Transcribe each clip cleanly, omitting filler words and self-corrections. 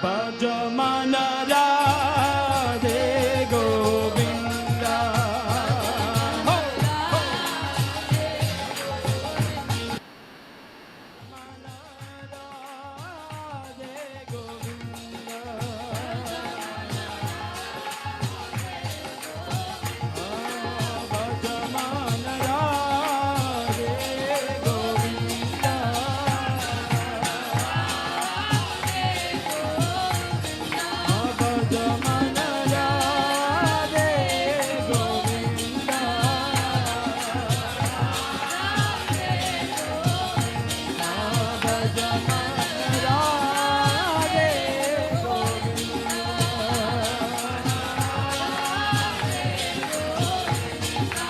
भजमान राधे गोविंदा. हो हो. Radhe Govinda, भजमान Radhe Govinda, भजमान Radhe Govinda, भजमान Radhe Govinda, भजमान Radhe Govinda,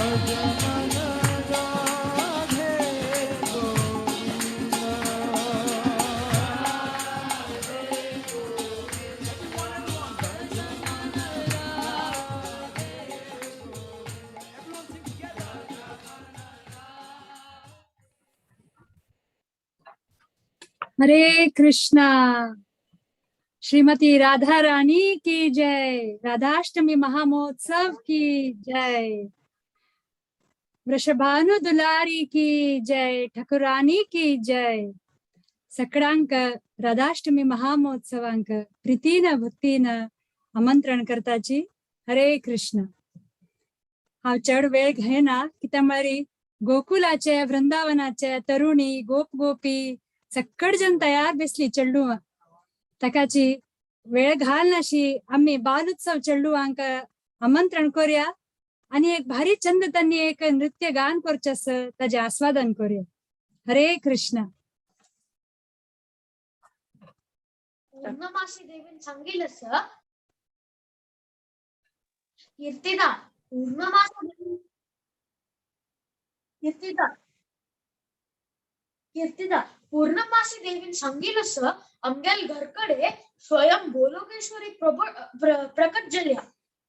भजमान Radhe Govinda. Everyone, everyone sing together. हरे कृष्णा. श्रीमती राधा रानी की जय. राधाष्टमी महामहोत्सव की जय. वृषभानु दुलारी की जय. ठकुरानी की जय. सकडांक राधाष्टमी महामहोत्सवांक प्रीतीन भक्तीन आमंत्रण करताची. हरे कृष्ण. हांव चड वेळ घेना, कित्याक म्हळ्यार गोकुलाचे वृंदावनाचे तरुणी गोप गोपी सक्कड जण तयार बेसली चेडूं. ताकाची वेळ घाल नाशी आम्ही बालोत्सव चेडवांक आमंत्रण करूया आणि एक भारी चंद त्यांनी एक नृत्य गान करचें आसा, ताजें आस्वादन करूया. हरे कृष्ण. पूर्णमासी देवीन सांगितलं सर. कीर्तिदा, पूर्णमासी देवी. कीर्तिदा, कीर्तिदा, पूर्णमासी देवीन सांगितलं सर, आमगेल घरकडे स्वयं गोलोकेश्वरी प्रकट जाल्या.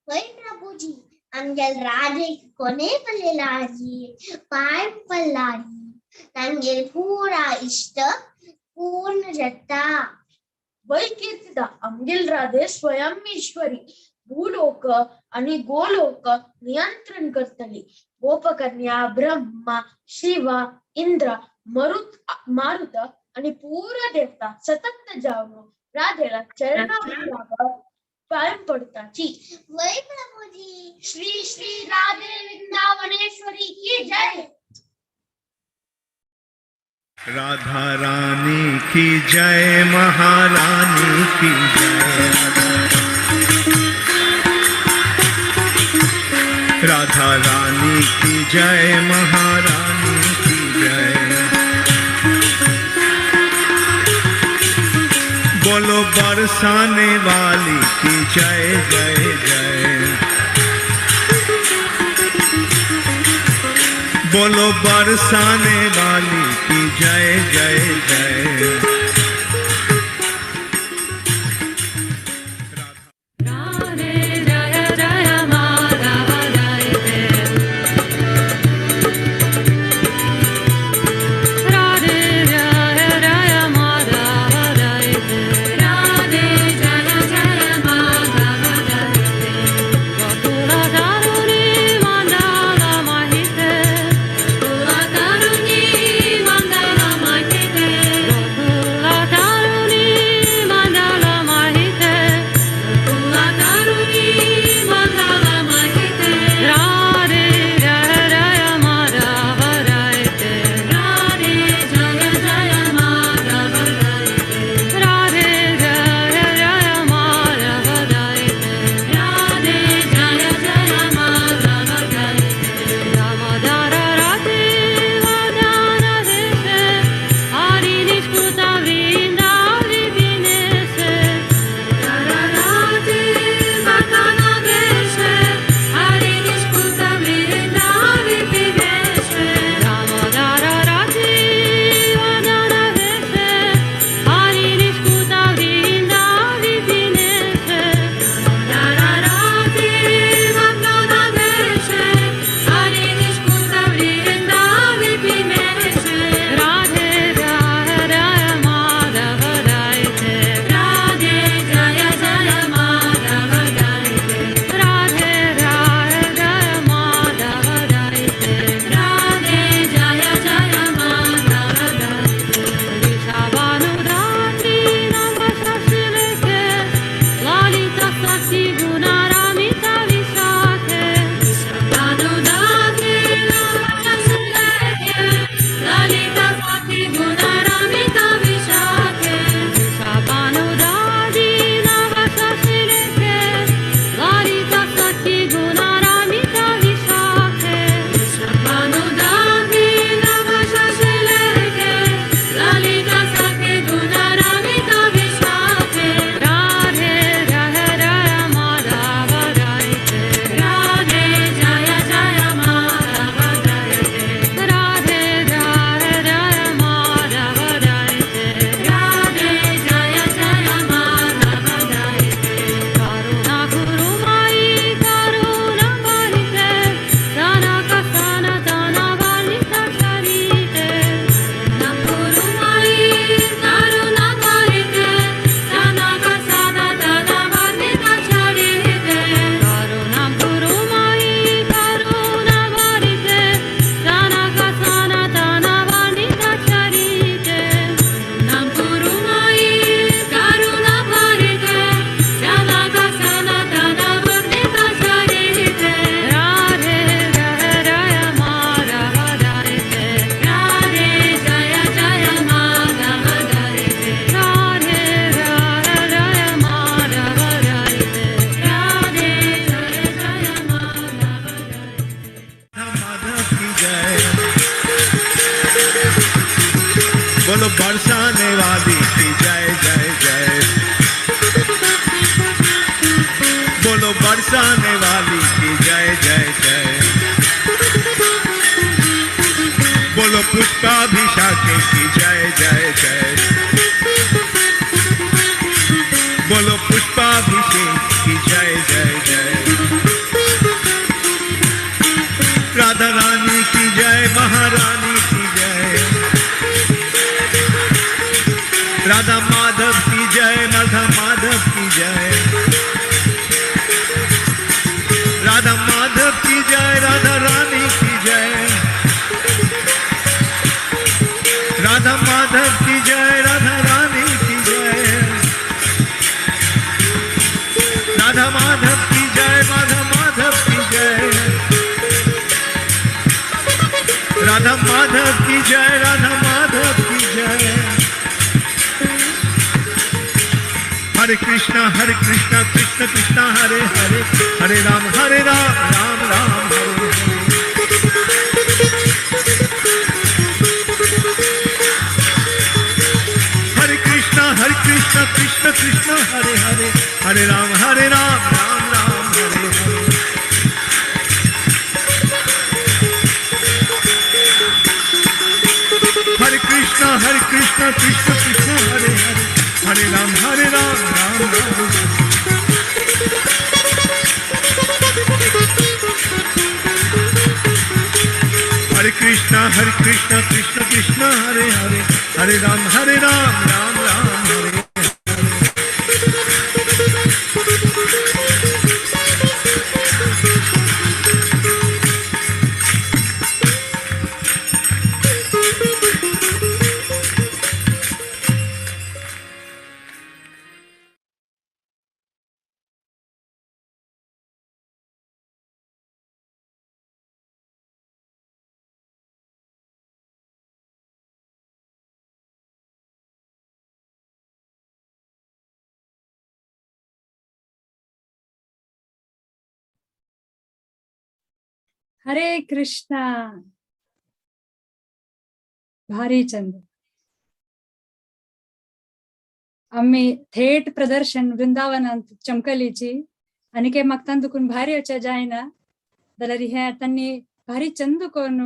वय प्रभूजी, आमगेल राधेक कोणे पडलेलाजी पाय पडलारी तांगेल पुरा इश्ट पूर्ण जाता. वय कीर्तिदा, आमगेल राधे स्वयं ईश्वरी, भूलोक आणि गोलोक नियंत्रण करतली. गोपकन्या, ब्रह्मा, शिवा, इंद्र, मरुत, मारुत आणि पुरा देवता सतत जाऊन राधेला चरणावर पाय पडताची. वय प्रभूजी. श्री श्री राधे वृंदावनेश्वरी की जय. राधा रानी की जय, महारानी की जय. राधा रानी की जय, महारानी की जय. बोलो बरसाने वाली की जय जय जय. बोलो बरसाने वाली की जय जय जय. राधे जय जय माधव जय राधे जय जय माधव जय राधे जय जय माधव जय. तुला तरुणी मंडल माहिते, तुला तरुणी मंडल माहिते, बरसाने वाली की जय जय जय। बोलो पुष्पाभिषेक की जय जय जय। बोलो पुष्पाभिषेक की जय जय जय। राधा रानी की जय, महारानी की जय। राधा माधव की जय, राधा माधव की जय। राधा माधव की जय, राधा रानी की जय। राधा माधव की जय, राधा रानी की जय। राधा माधव की जय, राधा माधव की जय। राधा माधव की जय, राधा माधव की जय। हरे कृष्णा कृष्ण कृष्ण हरे हरे, हरे राम राम राम हरे हरे। हरे कृष्णा कृष्ण कृष्ण हरे हरे, हरे राम राम राम हरे हरे। हरे कृष्णा कृष्ण कृष्ण हरे हरे, हरे राम राम राम हरे। हरे कृष्णा कृष्ण कृष्ण हरे हरे, हरे राम राम राम हरे हरे। हरे कृष्णा। भारी चंद आम्ही थेट प्रदर्शन वृंदावनांत चमकलीची आणि काय मागतान दुखून भारी वच्या जायना जाल्यार हे तांणी भारी चंद कोण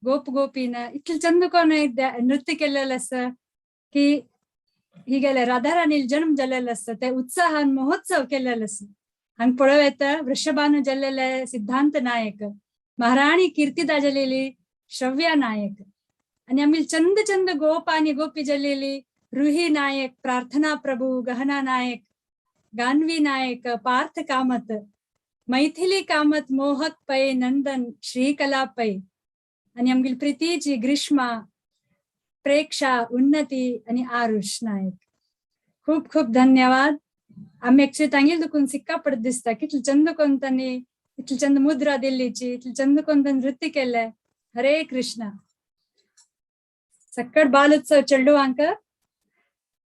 गोप गोपीना इतले चंद कोण नृत्य केलेलं आसा की ही गेले राधाराणी जन्म जाल्लेलो आसा ते उत्साहान महोत्सव केलेलो आसा। हांगा पळोवं येता वृषभानु जाल्लेले सिद्धांत नायक, महाराणी कीर्तिदा जालेली श्रव्या नायक आणि आम्ही चंद चंद गोप आणि गोपी जालेली रुही नायक, प्रार्थना प्रभू, गहना नायक, गानवी नायक, पार्थ कामत, मैथिली कामत, मोहक पै, नंदन, श्रीकला पै आणि आमगेली प्रीतीची ग्रीष्मा, प्रेक्षा, उन्नती आणि आरुष नायक। खूप खूप धन्यवाद। आम्ही एक्चुअली तांगेल दुखून सिक्का पडत दिसता कितले चंद कोण तांणी इतले चंद मुद्रा दिल्लीची, इतले चंद कोण तांणी नृत्य केलंय। हरे कृष्णा। सक्कड बालोत्सव चेडवांक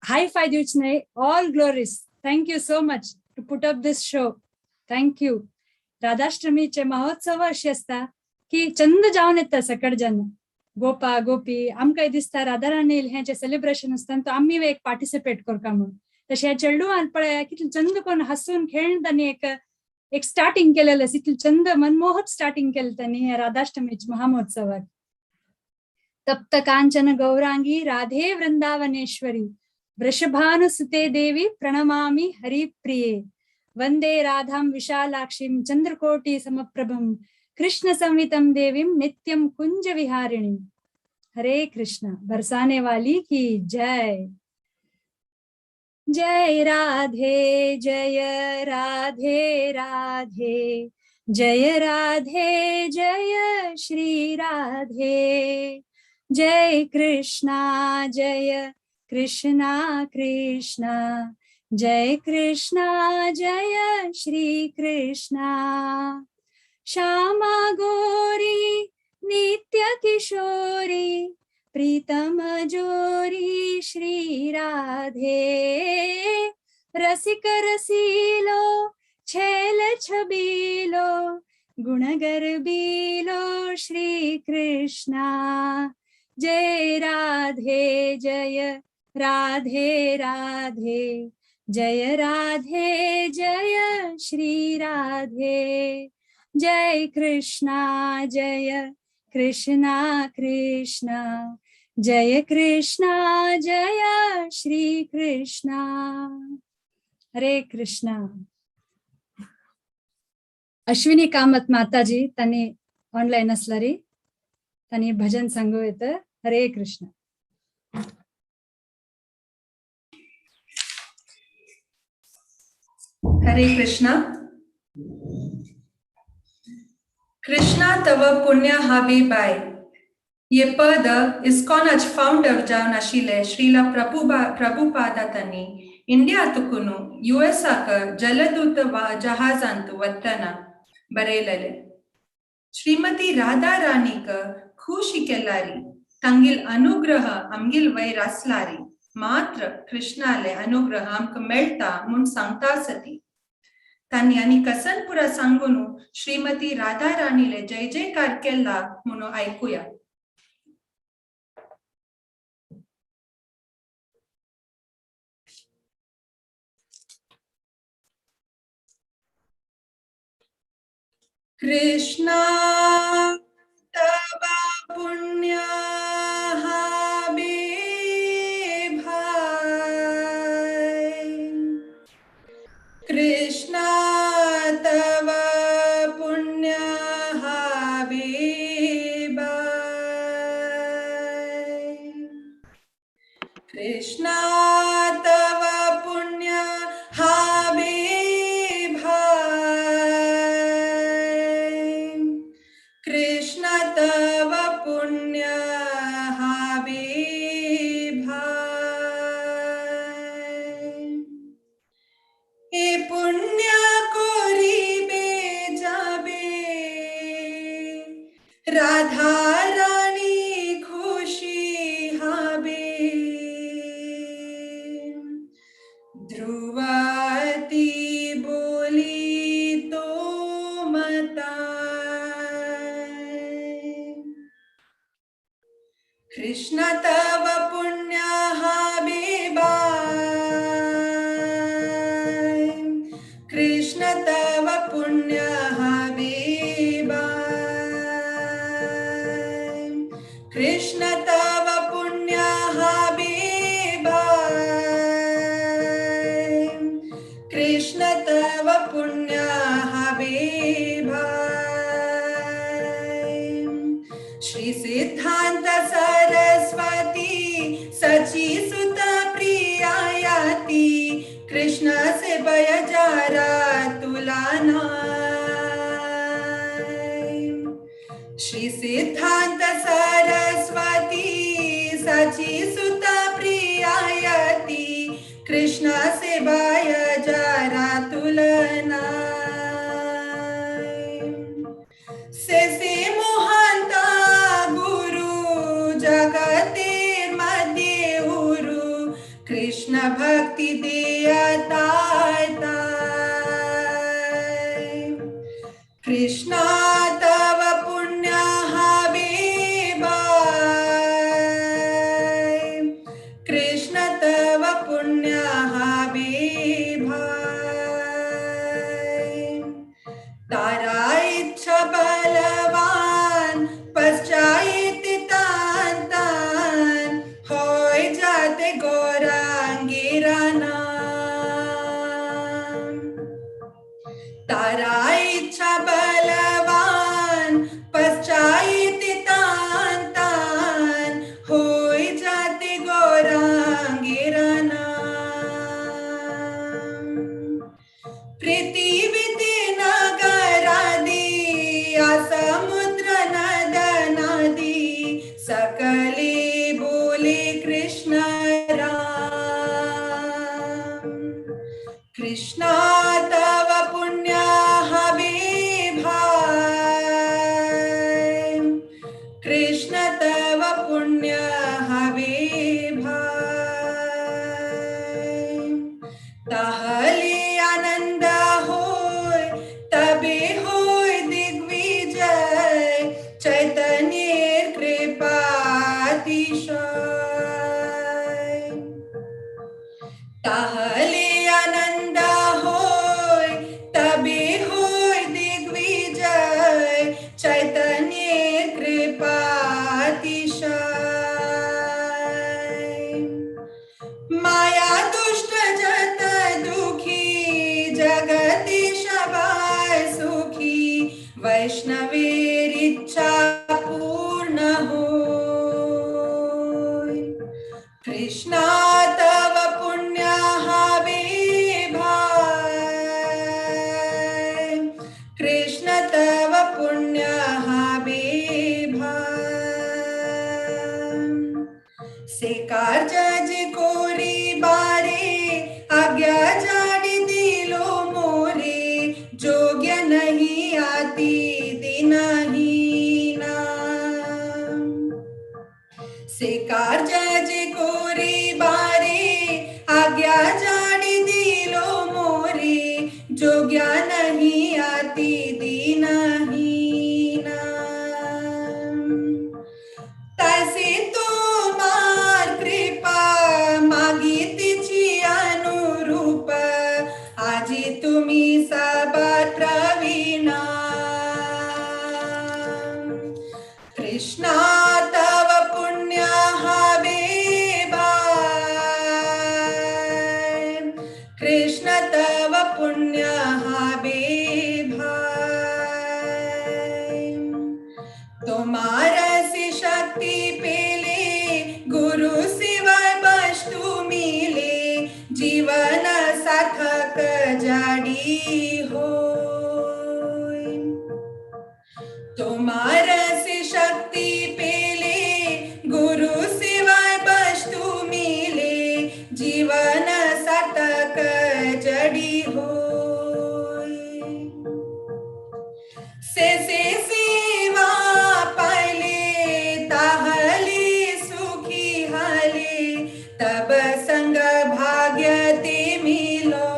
हाय फाय दिवच न्हय, all glories. Thank you so much to put up this show. Thank you. राधाष्टमीचे महोत्सव अशे आसता की चंद जावन येता सकड जन गोपा गोपी आमकां दिसता राधाराणी हें जे सेलिब्रेशन आसता तो आमी एक पार्टिसिपेट करता म्हणून। तशें ह्या चेडवान पळय कितले चंद कोण हांसून खेळून तांणी एक एक स्टार्टिंग केलेलं आसा, इतलें चंद मनमोहक स्टार्टिंग केलें तांणी ह्या राधाष्टमीच्या महामहोत्सवाक। तप्त कांचन गौरांगी राधे वृंदावनेश्वरी वृषभानुसुते देवी प्रणमामि हरिप्रिये वंदे राधां विशालाक्षीं चंद्रकोटि समप्रभं कृष्ण संवितं देवीं नित्यं कुंज विहारिणीं। हरे कृष्ण। बरसाने वाली की जय। जय राधे जय राधे राधे जय राधे जय श्री राधे जय कृष्णा जय कृष्णा कृष्णा जय कृष्णा जय श्री कृष्णा। श्यामा गोरी नित्य किशोरी प्रीतम जोरी श्री राधे रसिक रसीलो छेल छबीलो गुणगर बीलो श्री कृष्णा। जय राधे जय राधे राधे जय राधे जय श्री राधे। जय कृष्णा जय कृष्णा कृष्णा जय कृष्णा जय श्री कृष्णा। हरे कृष्णा। अश्विनी कामत माताजी त्यांनी ऑनलाईन असलारी त्यांनी भजन सांगू येतं। हरे कृष्ण। हरे कृष्णा। कृष्णा तव पुण्य हावे बाय ये पद इस्कॉनाच फाउंडर जावन आशिल्ले श्रीला प्रभुपादा तांणी इंडिया तुकून युएसाक जलदूत जहाजांत वतना बरयलेले। श्रीमती राधा राणीक खुशी केलारी तांगेल अनुग्रह आमगेल वयर आसलारी मात्र कृष्णाले अनुग्रह आमकां मेळटा म्हूण सांगता आसती। तांणी आनी कसनपुरा सांगून श्रीमती राधा राणीले जय जयकार केला म्हणून आयकुया। कृष्णा तव पुण्य हावे भाई, कृष्णा तव पुण्य हावे भाई, कृष्णा तव पुण्य हावे भाई, कृष्ण तव पुण्य हावे भाई। हे पुण्य कोरिबे जाबे राधा रानी खुशी हाबे, ध्रुवती बोली तो मता। कृष्ण तव पुण्य हावे बाय, कृष्ण तव पुण्य हावे बाय, कृष्ण तव पुण्य हावे बाय, कृष्ण तव पुण्य हावे भाय। श्री सिद्धांत सरस्वती सची सुत प्रियायाती, कृष्ण से बय जारा तुला नाय। श्री सिद्धांत सरस्वती सची सुत प्रियायाती, कृष्ण से बय जारा तुला नाय। से से मोहंता गुरु जगतेर मध्ये उरु, कृष्ण भक्ती देयता ताय। कृष्ण तव पुण्य हावे बाय, कृष्ण तव पुण्य हावे भाय। तारा इच्छा बलवान पश्चात तान तान, होय जाते गौरांगीरा नाम। तारा इच्छा बलवान पश्चात तान तान, होय जाते गौरांगीरा नाम। पृथ्वी नगरादी समुद्र नद नदी, सकले बोले कृष्ण राम। कृष्ण तव पुण्य हवे भाई, कृष्ण तव पुण्य हवे भाई। ताहले आनंद होय तबे होय दिग्विजय, चैतन्येर कृपा अतिशय। ताहले जोग्या नहीं आती दीनहीन। तैसे तुम्हार कृपा मागी तिची अनुरूप, आजी तुम्ही सबार प्रवीणा। कृष्णा तव पुण्य हवे भाय, कृष्ण तव पुण्य हवे भाय। तुम्हार से शक्ति पेले, गुरु सिवाय वस्तु मिले, जीवन सार्थक जाडी होय। तुम्हार से शक्ति पेले, गुरु सिवाय वस्तु मिले, जीवन सार्थक जड़ी होय। से सेवा पाइले, ताहले सुखी हाले, तब संग भाग्य ते मिलो।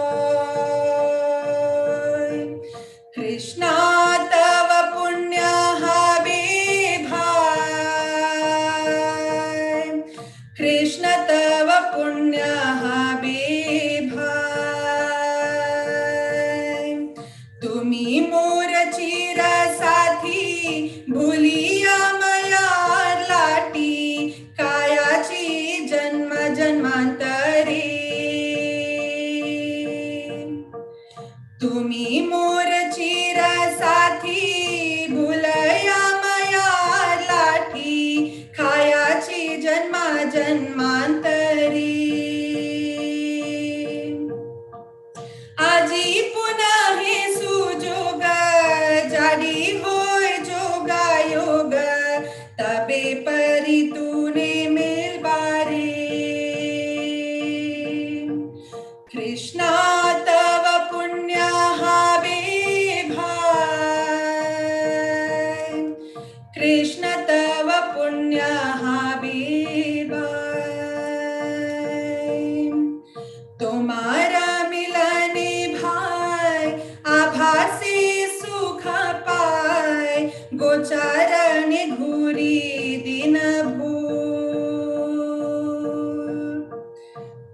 कृष्णा तव पुण्य हवे भाय, कृष्ण तव पुण्य हवे भाय। तुम्ही मोर चिर साथी, भुलिया मयार लाटी, कायाची जन्म जन्मांतरे। तुम्ही मोर चिर साथी, भुलया मयार लाठी, खायाची जन्म जन्मांतरे। आजी पुन्हा हे सुजोग, जाडी होय जोगायोग, तबे परी तूने मेलबारे। कृष्णा तव पुण्य हवे भाय, कृष्ण तव पुण्य हवे भाय। तुम्हारा मिलने भाई, आभार से सुख पाए, गोचारण घूरी दिन भूर।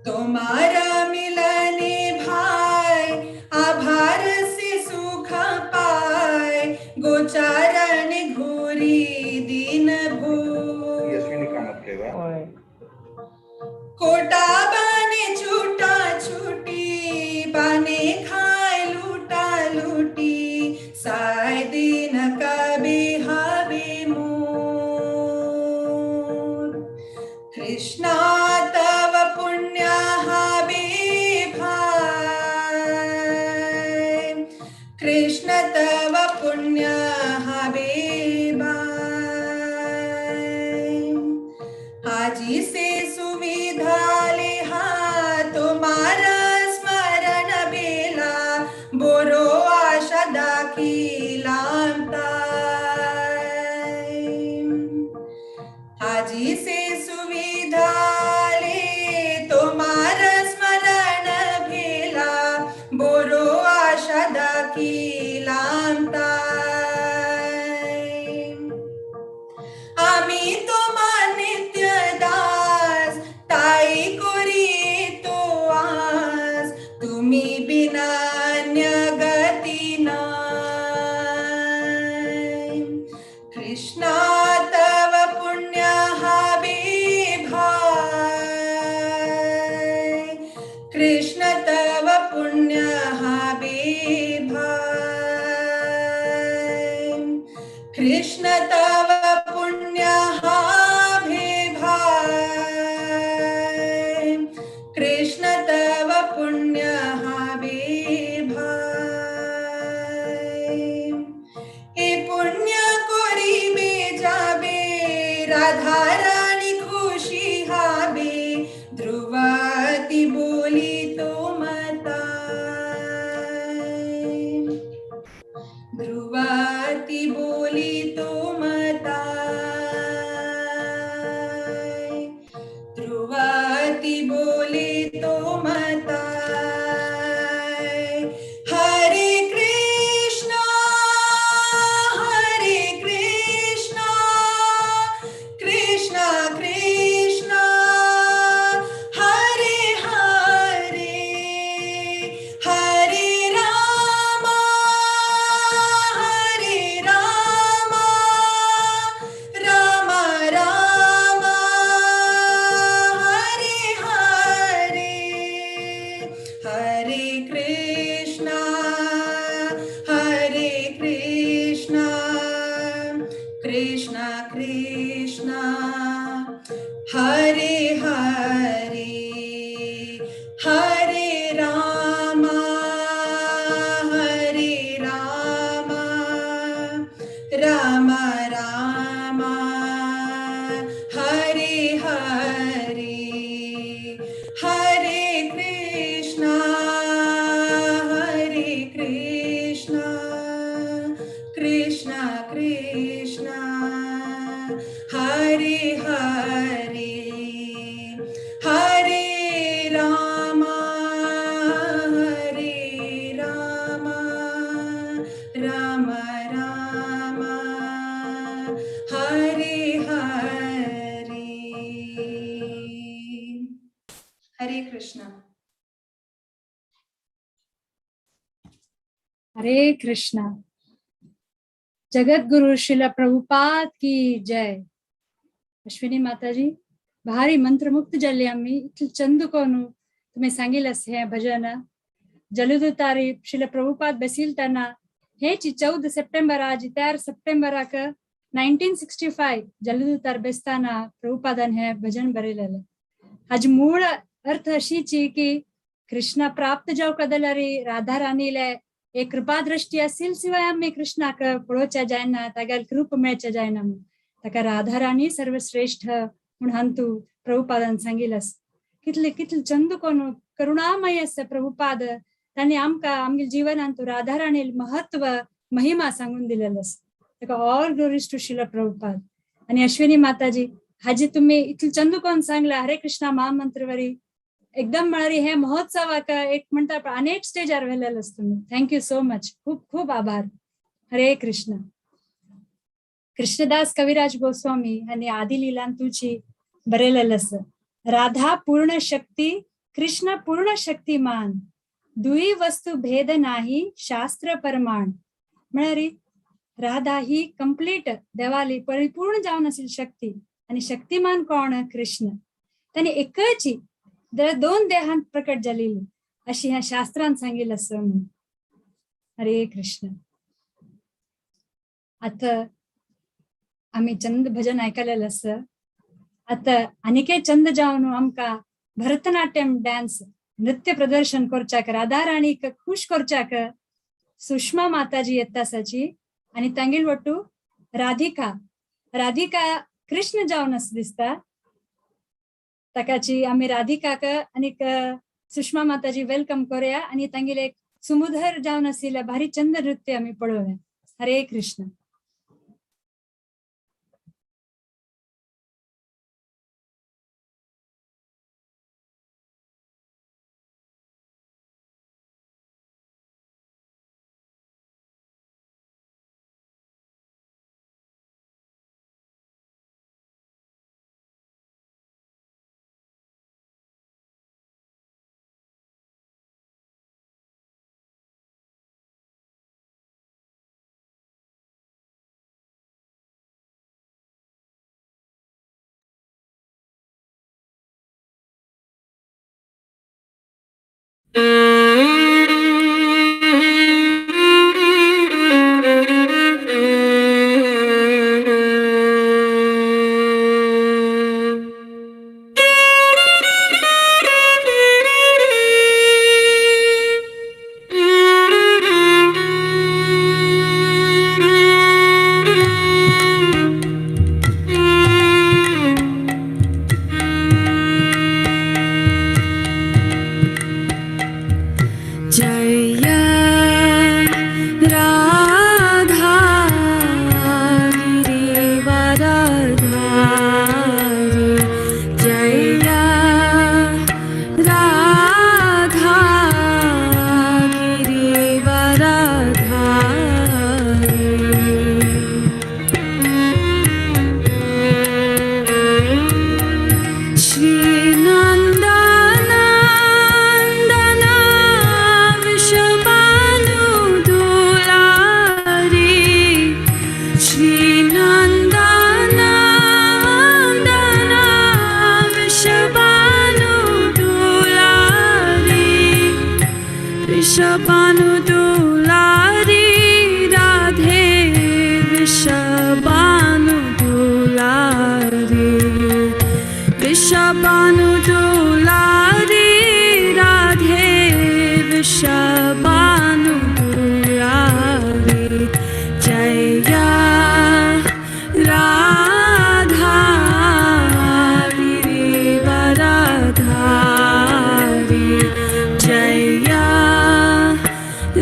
तुम्हारा मिलने भाई, आभार से सुख पाए, गोचारण घूरी दिन भूर। यशविनी कामत केवा कोटा बाने छूटा छूटी, बाने खाए लूटा लूटी, साय दिन कबे हवे मोर। कृष्णा तव पुण्य हवे भाय, कृष्ण तव पुण्य हवे भाय। आजी से सुविधा लेहा, तुम्हारा स्मरण बेला, बोरो आशा दाखिलांताय। आजी से सुविधा ले, तुम्हारा स्मरण भेला, बोरो आशा दाखिलांताय। आमी তোমার নিত্য দাস, তাই করি তো আস, তুমি বিনা গতি নাই। কৃষ্ণ তব পুণ্য হবে ভাই, কৃষ্ণ তব পুণ্য হবে ভাই। কৃষ্ণ তব পুণ্য হবে ভাই, কৃষ্ণ তব পুণ্য হবে ভাই। এ পুণ্য করিবে যাবে, রাধা রানী খুশি হবে, ধ্রুবতী বলি তোমাতাই। ध्रुवती बोली तुमताय, ध्रुवती बोली तुमताय। हरे हरे कृष्णा. जगत गुरु श्रील प्रभुपाद की जय. अश्विनी माताजी, भारी मंत्रमुग्ध जाली आम्ही. इतले चंद कोनु तुम्ही सांगितलं हे भजन. जलदूतारी श्रील प्रभुपाद बसिलताना हेची 14 सप्टेंबर, आज 4 सप्टेंबराक 1965 जलदूतार बेसताना प्रभुपादान हे भजन बरयलेलें. हाजी मूळ अर्थ अशीची की कृष्णा प्राप्त जावंक जाल्यार राधा राणीले एक कृपा दृष्टी असेल शिवाय आम्ही कृष्णाक पळोवच्या जायना, तागेल कृप मेळच्या जायना म्हणून. ताका राधा राणी सर्वश्रेष्ठ म्हूण हांतू प्रभुपादान सांगिल्लें. कितले कितले चंद कोण करुणामय आसा प्रभुपाद. तांणी आमकां आमगे जिवनांत राधा राणी महत्व, महिमा सांगून दिलेलो आसा. ताका all glories to Srila Prabhupada. आणि अश्विनी माताजी, हाजी तुम्ही इतले चंद कोण सांगला हरे कृष्णा महामंत्रवरी, एकदम म्हळ्यार हे महोत्सवाक एक म्हणटा अनेक स्टेजार व्हेलेलो आसा तुम्ही. Thank you so much. खूप खूप आभार. हरे कृष्ण. कृष्णदास कविराज गोस्वामी हांणी आदिलीलान तुची बरयलेलें आसा, राधा पूर्ण शक्ती, कृष्ण पूर्ण शक्तिमान, दुई वस्तू भेद नाही शास्त्र परमाण. म्हळ्यार राधा ही कंप्लीट देवाली परिपूर्ण जावन आशिल्ली शक्ती आणि शक्तिमान कोण? कृष्ण. तांणी एकची दोन देहांत प्रकट जालेली अशी ह्या शास्त्रान सांगिल्लें आसा म्हणून. हरे कृष्ण. आता आम्ही चंद भजन ऐकलेलं आसा. आता आनीक चंद जावन आमकां भरतनाट्यम डान्स नृत्य प्रदर्शन करच्याक, राधा राणीक खुश करच्याक सुषमा माताजी येता आसाची आणि तांगेल वट्टू राधिका, राधिका कृष्ण जावन आसा दिसता. ताकाची आमी राधिकाक आनीक सुषमा माताजी welcome करूया आणि तांगेले एक सुमुधर जावन आशिल्ले भारी चंद नृत्य आमी पळोवया. हरे Krishna.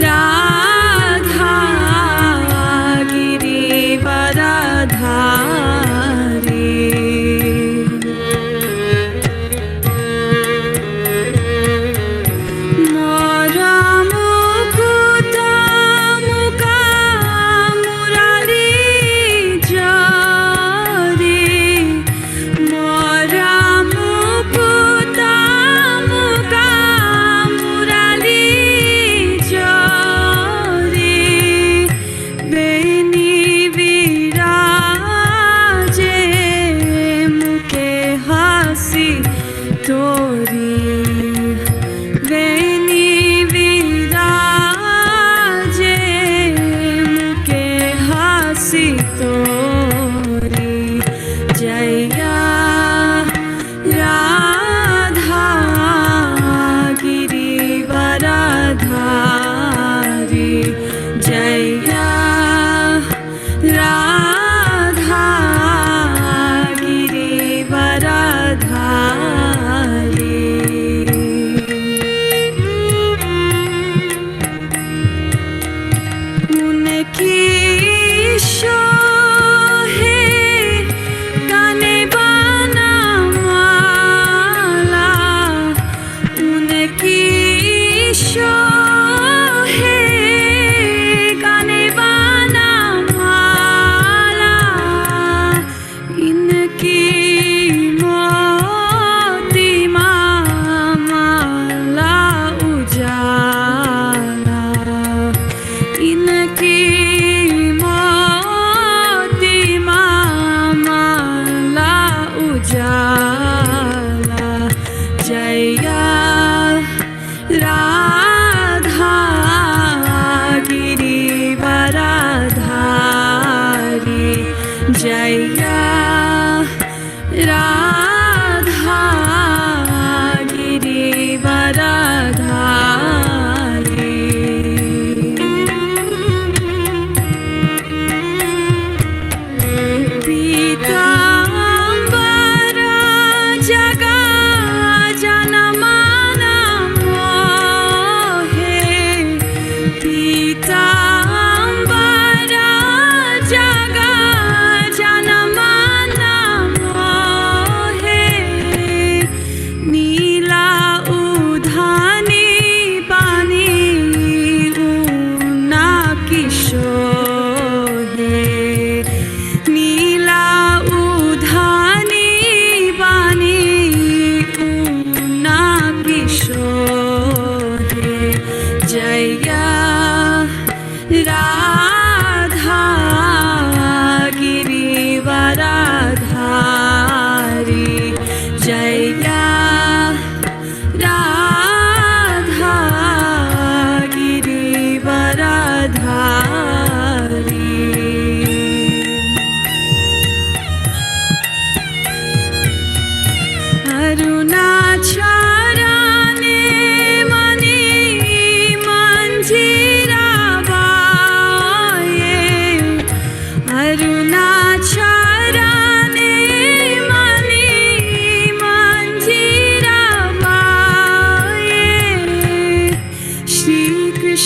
Radha Girivardhari.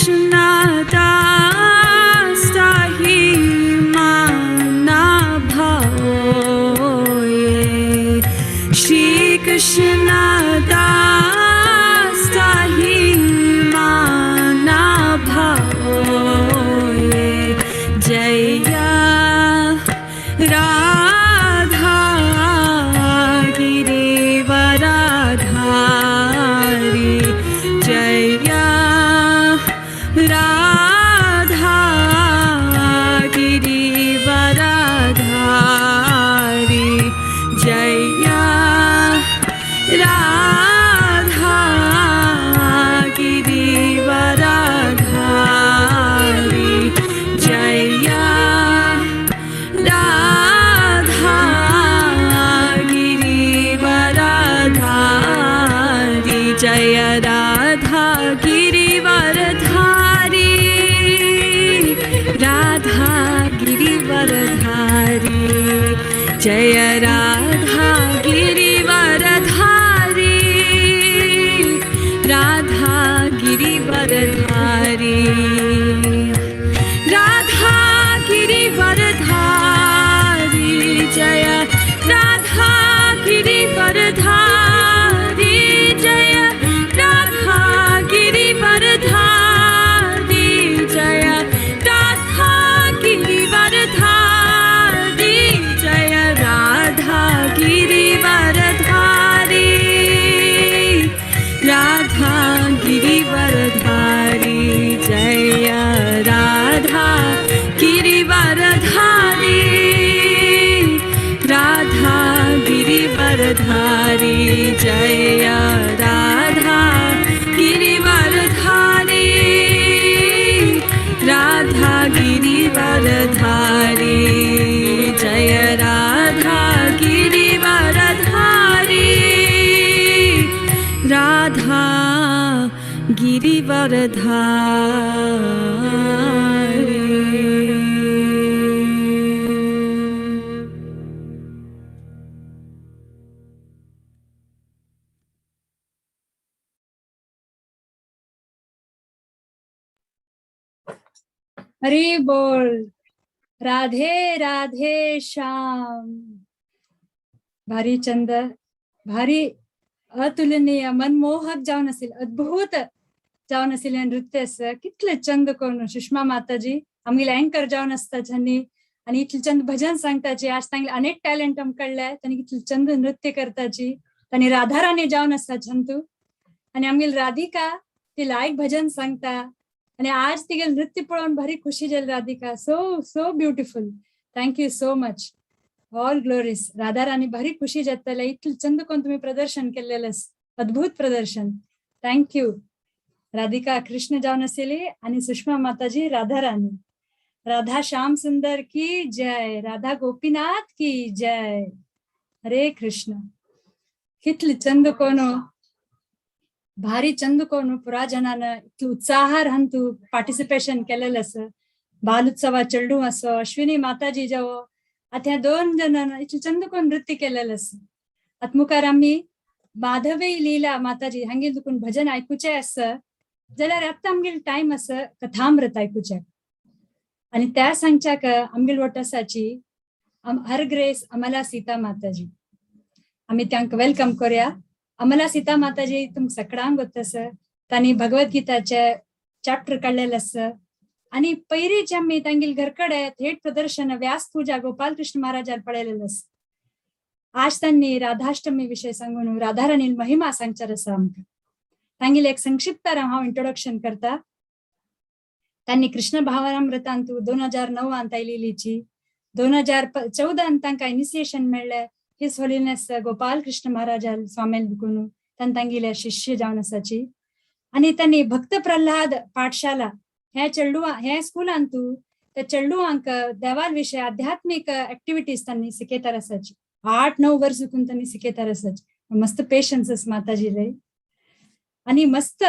Krishna Das ताही माना भावोये. श्री कृष्ण दास ताही माना भावोये. जय राधा गिरिवरधारी, जय राधा गिरिवरधारी, जय राधा गिरिवरधारी, जय राधा गिरिवरधारी, जय राधा गिरिवरधारी, राधा गिरिवरधारी, जय राधा गिरिवरधारी, राधा गिरिवरधारी, राधा गिरिवरधारी, जय राधा गिरिवरधारी, जय राधा गिरिवरधारी, जय राधा गिरिवरधारी, जय राधा गिरिवरधारी, राधा गिरिवरधारी, जय राधा गिरिवरधारी, राधा गिरिवरधारी, जय राधा गिरिवरधारी, राधा गिरिवरधारी, जय राधा गिरिवरधारी, राधा गिरिवरधारी. हरी बोल. राधे राधे श्याम. भारी चंद, भारी अतुलनीय, मनमोहक जावन असेल, अद्भुत जावन आशिल्लें नृत्य आसा. कितले चंद कोण सुषमा माताजी आमगेले अँकर जावन आसता ज्यांनी आणि इतले चंद भजन सांगताची. आज तांगेले अनेक टॅलेंट आमकां कळ्ळे. तांणी कितले चंद नृत्य करताची. तांणी राधाराणी जावन आसता छंतू आणि आमगेली राधिका ती लायक भजन सांगता आणि आज तिगेले नृत्य पळोवन भारी खुशी जाली. Radhika, so so beautiful. Thank you so much. All glories. Radha Rani भारी खुशी जातले. इतले चंद कोण तुम्ही प्रदर्शन केलेलं, अद्भुत प्रदर्शन. Thank you Radhika Krishna जावन आशिल्ली आणि सुषमा माताजी राधा राणी. राधा श्याम सुंदर की जय. राधा गोपीनाथ की जय. हरे कृष्ण. कितले चंद कोण, भारी चंद कोण पुरा जनान इतले उत्साहार हंतू पार्टिसिपेशन केलेलं आसा. बालोत्सवा चेडूं असो, अश्विनी माताजी जावो, आतां ह्या दोन जणांन इतले चंद कोण नृत्य केलेलं आसा. आतां मुखार आमी माधवी लीला माताजी हांगे दुकून भजन आयकुचें आसा जाल्यार आतां आमगेलो टायम आसा कथामृत आयकुच्याक आणि त्या सांगच्याक आमगेल वट आसाची हर ग्रेस अमला सीता माताजी. आमी तांकां welcome करूया. अमला सीता माताजी तुमकां सगळ्यांक गोत आसा. तांणी भगवद्गीताचे चॅप्टर काडलेले आसा आणि पयलींच आमी तांगेल घर कडेन थेट प्रदर्शन व्यास पूजा गोपाल कृष्ण महाराजार पळयलेलं आसा. आज तांणी राधाष्टमी विशय सांगून राधाराणी महिमा सांगचार आसा आमकां. तांगेले एक संक्षिप्त हांव इंट्रोडक्शन करता. त्यांनी कृष्ण भावनामृतांतु 2009 आयलेलीची. 2014 तांकां इनिसिएशन मेळ्ळें his holiness Gopal Krishna Maharaj स्वामी दुकून. तांणी तांगेले शिष्य जावन आसाची आणि त्यांनी भक्त प्रल्हाद पाठशाला हे चेडवा हे स्कुलांतू त्या चेडवांक देवाल विशय आध्यात्मिक ऍक्टिव्हिटीज त्यांनी शिकयतार आसाची. 8-9 वर्ष चुकून त्यांनी शिकयतार आसाची. मस्त पेशन्स माताजीले. आणि मस्त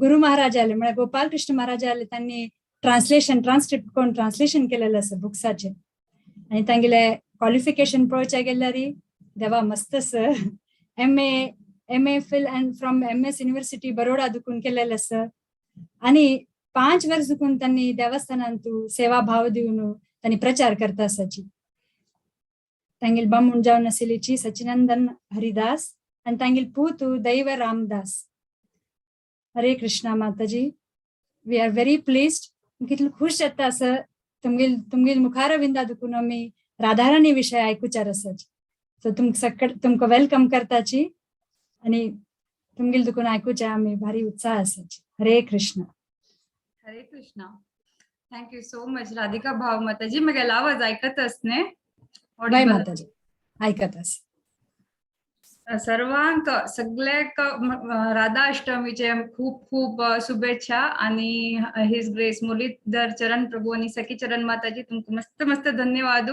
गुरु महाराज आले, म्हळ्यार गोपाल कृष्ण महाराज आले, त्यांनी ट्रान्सलेशन, ट्रान्सक्रिप्ट कोण ट्रान्सलेशन केलेलं आसा बुक्साचे. आणि तांगेले क्वालिफिकेशन पळोवच्या गेल्यार देवा मस्त आसा. MA, MA Phil and from MS University Baroda Dukun केलेलं आसा. आणि 5 वर्स दुकून त्यांनी देवस्थानांतू सेवा भाव दिवन त्यांनी प्रचार करता आसाची. तांगेल बामूण जावन आशिल्लीची सचिनंदन हरिदास आनी तांगेल पूत दैव रामदास. हरे कृष्णा माताजी, we are very pleased. कितलो खुश जाता असं तुमगेल तुमगेल मुखारविंदा दुकून आमी राधाराणी विशय आयकुचार आसाची. सो तुमकां सकड तुमकां welcome करताची आणि तुमगेल दुकून आयकुच्या आमी भारी उत्साह आसाची. हरे कृष्ण. हरे Krishna. Thank you so much Radhika भाव माताजी. म्हगेलो आवाज आयकत न्ही? बाय. Audible? माताजी, आयकत आस. सर्वांक सगळ्याक राधा अष्टमीचे खूप खूप शुभेच्छा आणि his grace Muralidhar चरण प्रभू आणि सखी चरण माताजी, तुमकां मस्त मस्त धन्यवाद.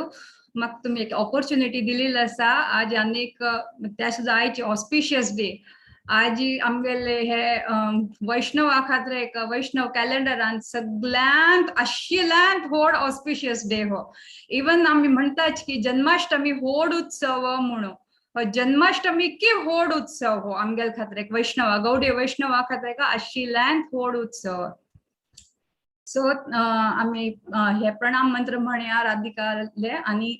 म्हाका तुमी एक ऑपॉर्च्युनिटी दिलेली आसा आज आनीक त्या सुद्दां आयची ऑस्पिशियस डे. आज आमगेले हे वैष्णवा खातीर एक वैष्णव कॅलेंडरान सगळ्यांत आशिल्ल्यांत व्हड ऑस्पिशियस डे हो. इवन आमी म्हणटाच की जन्माष्टमी व्हड उत्सव म्हणून, हो जन्माष्टमी की व्हड उत्सव हो आमगेल खातीर, एक वैष्णवा, गौडी वैष्णवा खातीर एक आशिल्ल्यांत व्हड उत्सव. सो आमी हे प्रणाम मंत्र म्हणया राधिकाले आणि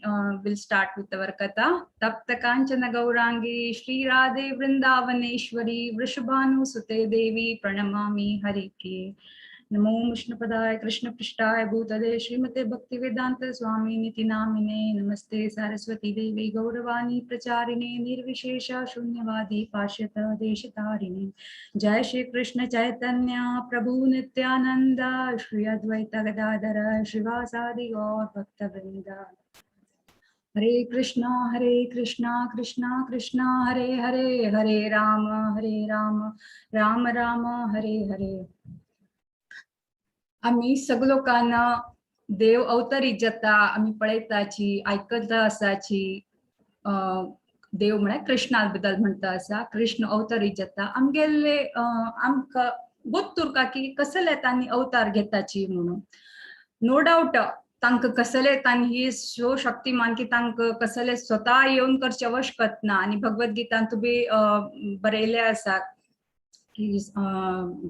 will start with our कथा. तप्त कांचन गौरांगी श्री राधे वृंदावनेश्वरी वृषभानु सुते देवी प्रणमामि हरिप्रिये. नमो विष्णुपदाय कृष्णपृष्ठाय भूतले श्रीमते भक्तिवेदांत स्वामी निति नामिने. नमस्ते सारस्वती देवी गौरवाणी प्रचारिणे निर्विशेष शून्यवादी पाश्चात्य देशतारिणे. जय श्री कृष्ण चैतन्य प्रभु नित्यानंद श्री अद्वैत गदाधर श्रीवासादि गौर भक्तवृंद. हरे कृष्णा हरे कृष्णा कृष्णा कृष्णा हरे हरे, हरे राम हरे राम राम राम हरे हरे. आमी सगळे लोकांना देव अवतरीत जाता आमी पळयताची, आयकता आसाची. देव म्हळ्यार कृष्णा बद्दल म्हणटा आसा. कृष्ण अवतरीत जाता, आमगेले आमकां गोत्त उरका की कसले तांणी अवतार घेताची म्हणून. नो डावट तांकां कसले तांणी ही सो शक्तिमान की तांकां कसले स्वता येवन करचे आवश्यकत ना. आनी भगवत गीतान बी बरयले आसा की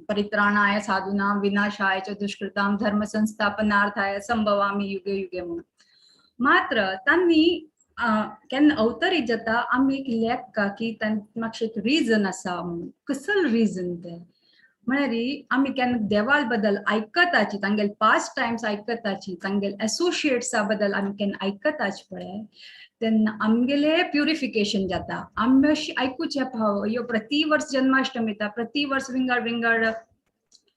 परित्राणाय साधूनां विनाशाय च दुष्कृतां धर्म संस्थापनार्थाय संभवामी युगे युगे म्हणून. मात्र तांणी केन्ना अवतरीत जाता आमी एक लेखका की तांचे मातशें एक रिजन आसा म्हणून. कसल रिजन तें म्हळ्यार आमी केन्ना देवाल बद्दल आयकताची, तांगेले पास्ट टायम्स आयकताची, तांगेले एसोशिएट्सा बद्दल आमी केन्ना आयकताची पळय, तेन्ना आमगेले प्युरिफिकेशन जाता. आमी अशी आयकुचे पाव ह्यो प्रति वर्स जन्माष्टमी येता, प्रति वर्स विंगड विंगड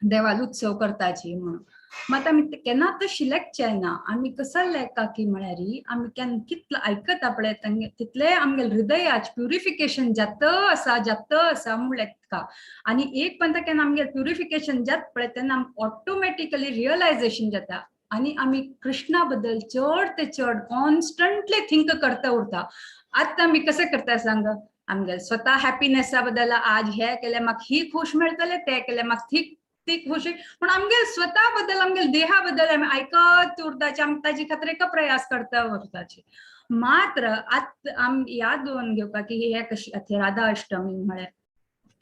देवाल उत्सव करताची म्हणून. मात आमी केन्नाच तशी लेखचे ना. आमी कसो लेखा की म्हळ्यार आमी केन्ना कितलो आयकता पळय तितले आमगेले हृदयाच प्युरिफिकेशन जाता आसा, जाता आसा म्हूण लेखता. आनी एक पंता केन्ना आमगेले प्युरिफिकेशन जाता पळय, तेन्ना आमकां ऑटोमॅटिकली रियलायझेशन जाता आणि आमी कृष्णा बद्दल चड ते चड कॉन्स्टंटली थिंक करता उरता. आतां आमी कशें करता सांग? आमगेले स्वता हॅपिनेसा बद्दल, आज हे केलें म्हाका ही खुश मेळटले, ते केलें म्हाका ती ती खुशी, पूण आमगेले स्वता बद्दल, आमगेले देहा बद्दल आमी आयकत उरताची, आमी ताजे खातीर एक प्रयास करता उरताची. मात्र आत आम याद दवरून घेवपा की हे कशी आतां राधा अष्टमी म्हळ्यार